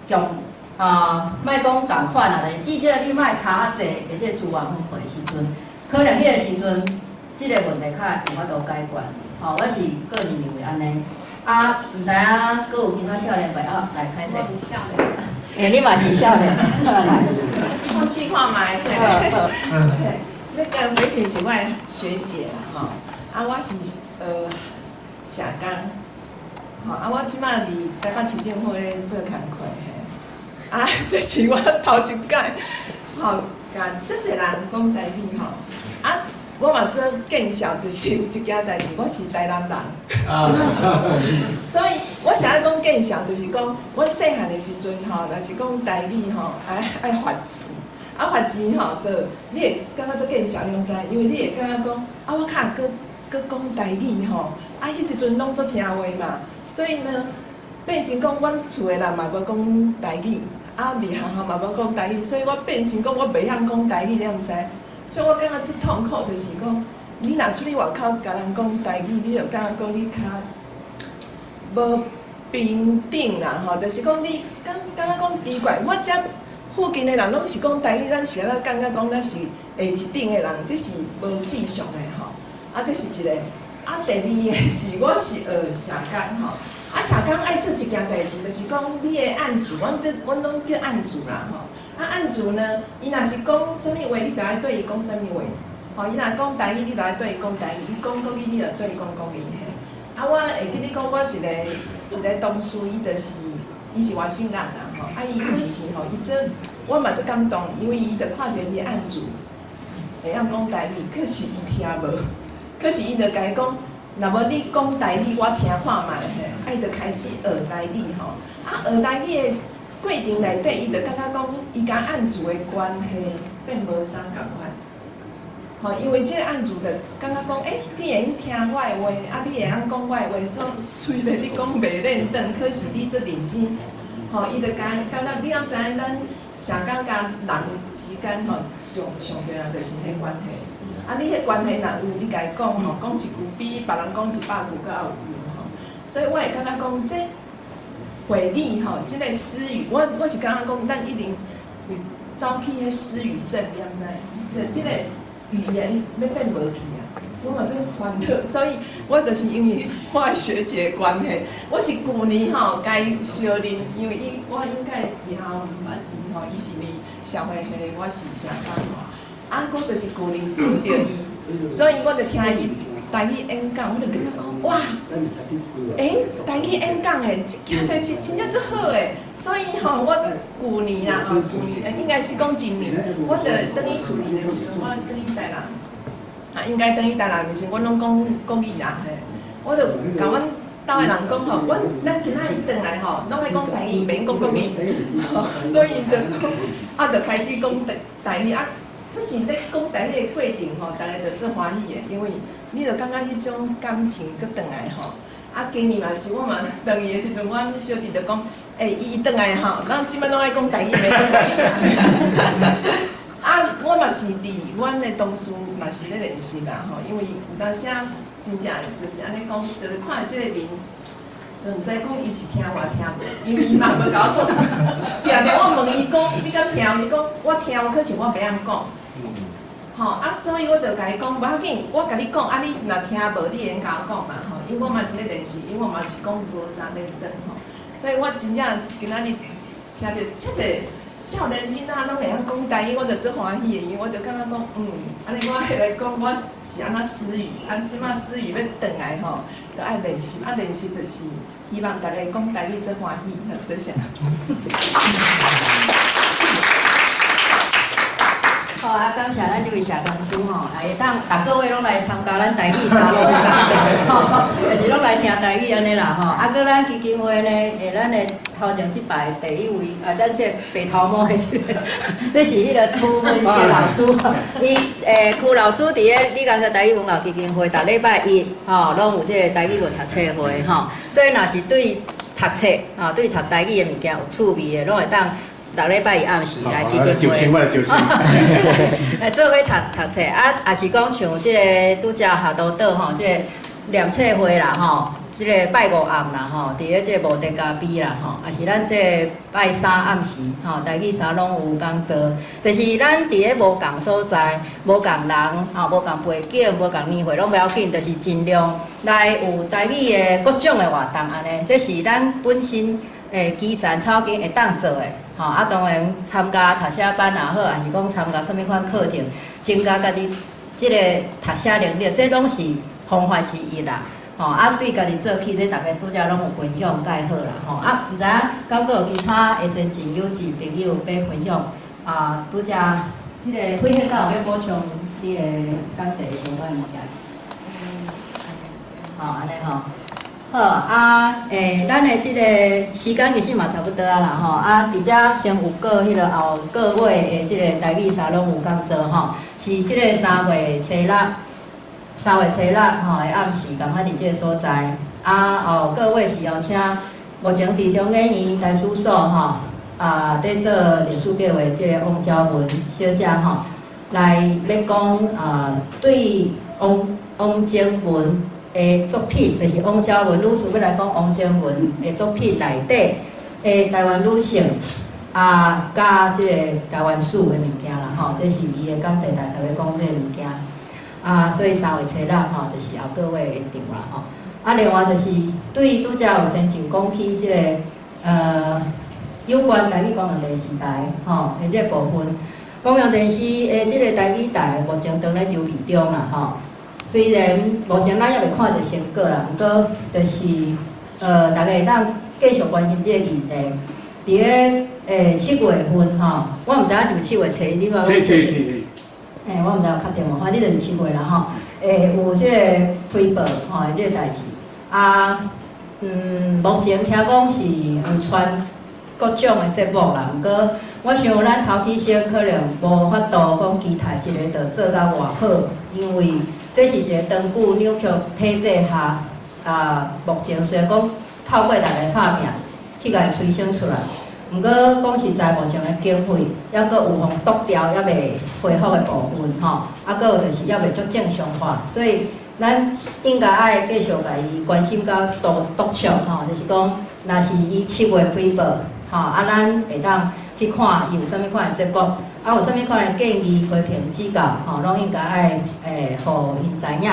有共啊，莫講仝款啦，但是至少你莫差較濟的這個資源分配的時陣，可能彼個時陣，這個問題較有法度解決。吼，我是個人認為按呢。啊，毋知影閣有其他少年袂啊來開始。你嘛是少年，來。我試看覓。那個梅姐是我的學姐啦，吼，啊，我是社工，吼，啊，我這馬佇台北市政府咧做工課，嘿，啊，這是我頭一擺，吼，共足濟人講台語，吼，啊，我嘛做見笑，就是有一件代誌，我是台南人，所以我啥愛講見笑，就是講阮細漢的時陣，吼，若是講台語，吼，愛罰錢。啊，罰錢吼，就你會感覺足見笑，你攏知，因為你會感覺講，啊，我較閣講台語吼，啊，彼一陣攏足聽話嘛，所以呢，變成講阮厝的人嘛無講台語，啊，佇學校嘛無講台語，所以我變成講我袂曉講台語，你毋知？所以我感覺足痛苦，就是講，你若出去外口共人講台語，你就感覺講你較無平等啦吼，就是講你感感覺講奇怪，我遮附近的人攏是講台語，咱是按怎感覺講咱是下一等的人，這是無正常的吼。啊，這是一個。啊，第二个是我是學社工吼。啊，社工愛做一件代誌，就是講你的案主，阮攏叫案主啦吼。啊，案主呢，伊若是講啥物話，你就愛對伊講啥物話。吼，伊若講台語，你就愛對伊講台語；伊講國語，你就對伊講國語嘿。啊，我會記你講，我一個一個同事，伊就是伊是外省人啦吼。啊，伊彼時吼，伊做我嘛足感動，因為伊就看著伊的案主會曉講台語，可是伊聽無，可是伊就共伊講，若無你講台語，我聽看覓嘿。啊，伊就開始學台語吼。啊，學台語的過程內底，伊就感覺講，伊佮案主的關係變無啥仝款。吼，因為這個案主就感覺講，欸，你會用聽我的話，啊，你會曉講我的話，所雖然你講袂輪轉，可是你足認真。吼，伊就共感覺你敢知影咱社工佮人之間吼，上上重要就是彼關係。啊，你彼關係若有，你共伊講吼，講一句比別人講100句閣較有用吼。所以我會感覺講，這會議吼，這個私語，我是感覺講，咱一定會走去彼失語症，你敢知？就這個語言欲變無去啊！我嘛足煩惱，所以我就是因為我的學姐的關係，我是舊年吼共伊相認，因為伊我應該以後毋捌伊吼，伊是佇社會系，我是社工吼。啊，我就是舊年拄著伊，所以我就聽伊台語演講，我就感覺講哇，欸，台語演講的，這件代誌真正足好的，所以吼，我舊年啊，吼，舊年應該是講今年，我就轉去厝裡的時陣，我轉去台南，啊，應該轉去台南的時，阮攏講國語啦嘿，我就共阮兜的人講吼，阮咱今仔日轉來吼，攏愛講台語，免講國語，所以就講，啊，就開始講台語啊。可是咧講台語的過程吼，逐家就足歡喜的，因為你就感覺彼種感情閣轉來吼。啊，今年嘛是我嘛轉去的時陣，阮小弟就講，欸，伊轉來吼，咱這擺攏愛講台語，袂講國語。啊，我嘛是佇阮的同事嘛是咧練習啦吼，因為有當時真正就是按呢講，就是看這個面，就毋知講伊是聽有聽無，因為伊嘛無共我講。定定我問伊講，你敢聽？伊講我聽，可是我袂曉講。吼啊，所以我就共伊講，無要緊，我共你講，啊，你若聽無，你會用共我講嘛吼。因為我嘛是咧練習，因為我嘛是講無啥輪轉吼，所以我真正今仔日聽著遮濟少年囡仔攏會曉講台語，我就足歡喜的，因為我就感覺講，按呢我會來講我是按怎失語，啊，這擺失語欲轉來吼，就愛練習，啊，練習就是希望逐家講台語足歡喜，多謝。好啊，感謝咱這位社工師吼，也會當逐個月攏來參加咱台語沙龍講座，吼，就是攏來聽台語按呢啦吼。啊，閣咱基金會呢，咱的頭前這排第一位，啊，咱這白頭毛的這個，這是彼個區文傑老師，伊區老師佇咧李嘉誠台語文化基金會，逐禮拜一吼，攏有這個台語文讀冊會吼，所以若是對讀冊啊，對讀台語的物件有趣味的，攏會當。逐禮拜一暗時來基金會，來做伙讀讀冊啊，也是講像這个拄才下都島吼，這个念冊會啦吼，這个拜五暗啦吼，佇咧這个無地咖啡啦吼，也是咱這个拜三暗時吼，台語啥攏有講座，就是咱佇咧無仝所在、無仝人吼、無仝背景、無仝年歲，攏無要緊，就是盡量來有台語的各種的活動按呢，這是咱本身基層草根會當做的。吼啊，當然參加讀寫班也好，還是講參加啥物款課程，增加家己這个讀寫能力，這攏是方法之一啦。吼啊，對家己做起，這逐家拄才攏有分享蓋好啦。吼啊，毋知影敢閣有其他的先進優質朋友欲分享啊？拄才這个慧慧敢有欲補充你的講座相關的物件？吼，按呢吼。好啊，咱的這个時間其實嘛差不多啊啦吼。啊，佇遮先預告彼个後個月的這个台語沙龍有講座吼，是這个3月初六，3月初六吼的暗時，仝款佇這个所在。啊，後個月是邀請目前佇中研院台史所吼，啊，佇做歷史計劃這个王昭文小姐吼，來咧講啊，對王靖文。的作品，就是王昭文女士欲來講王昭文的作品內底的台灣女性啊，佮這個台灣史的物件啦吼，這是伊的講題，大概欲講這個物件。啊，所以3月初六吼，就是後個月的場啦吼。啊，另外就是對拄才有先前講起這個有關台語廣播電視台吼的這個部分，公共電視的這個台語台目前當咧籌備中啦吼。雖然目前咱猶未看著成果啦，毋過就是大家會當繼續關心這個議題。佇咧7月份吼，我毋知影是毋是7月初，你話？是是是。我毋知有確定無，反正就是七月啦吼。有這個推報吼，這個代誌啊，目前聽講是有傳各種的節目啦，毋過我想咱頭起先可能無法度講期待一个就做甲偌好，因為這是一個長久扭曲體制下啊，目前雖然講透過大家拍拚去共伊催生出來。毋過講實在，目前的經費猶閣有予擋掉，猶未恢復的部分吼，啊，閣有就是猶未足正常化，所以咱應該愛繼續共伊關心佮督促吼，就是講，若是伊7月開播，吼，啊，咱會當去看伊有啥物款的節目，啊，有啥物款的建議、批評、指教，吼，攏應該愛予𪜶知影。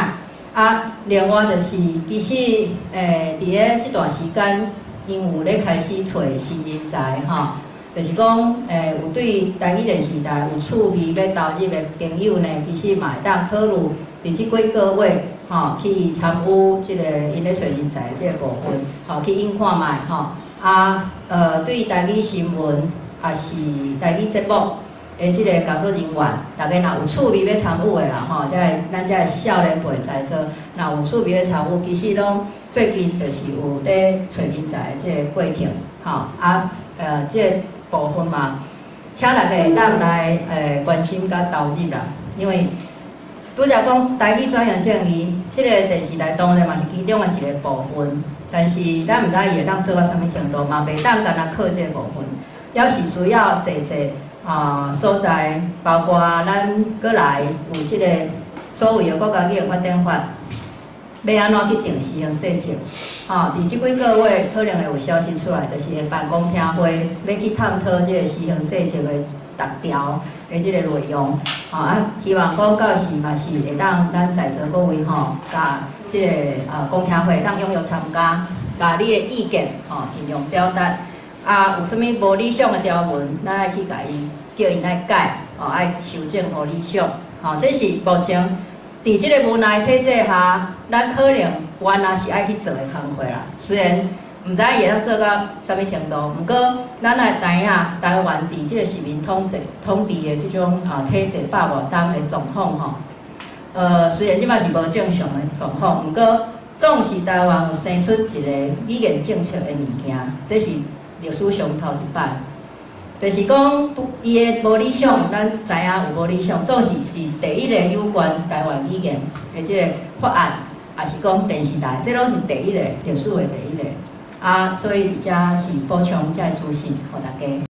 啊，另外就是其實佇咧這段時間，𪜶有咧開始揣新人才吼，就是講，有對台語電視台有趣味欲投入的朋友呢，其實嘛會當考慮佇這幾個月吼去參與這個𪜶咧揣人才的這個部分，吼去應看覓吼。啊，對台語新聞抑是台語節目的這個工作人員，大家若有趣味欲參與的啦吼，這個咱這個少年輩在座，若有趣味欲參與，其實攏最近就是有佇揣人才的這個過程，吼啊，這個部分嘛，請大家會當來關心佮投入啦，因為拄才講台語轉型正義，這個電視台當然嘛是其中的一個部分，但是咱毋知伊會當做到啥物程度，嘛袂當干焦靠這個部分，猶是需要濟濟所在，包括咱閣來有這個所謂的國家語言發展法，欲按怎去定施行細則？吼，佇這幾個月可能會有消息出來，就是會辦公聽會，欲去探討這個施行細則的逐條的這個內容。吼啊，希望講到時嘛是會當咱在座各位吼，共這個公聽會當踴躍參加，共你的意見吼盡量表達。啊，有啥物無理想的條文，咱愛去共伊叫𪜶來改，吼，愛修正予理想。吼，這是目前佇這個無奈體制下，咱可能原來是愛去做的工課啦。雖然毋知伊會當做到啥物程度，毋過咱愛知影，台灣佇這個殖民統治的這種體制百外冬的狀況吼。雖然這擺是無正常的狀況，毋過總是台灣有生出一個語言政策的物件，這是歷史上頭一擺。就是講，伊的無理想，咱知影有無理想，總是是第一個有關台灣語言的這個法案，抑是講電視台，這攏是第一個歷史的第一個。啊，所以佇遮是補充這个資訊，予大家。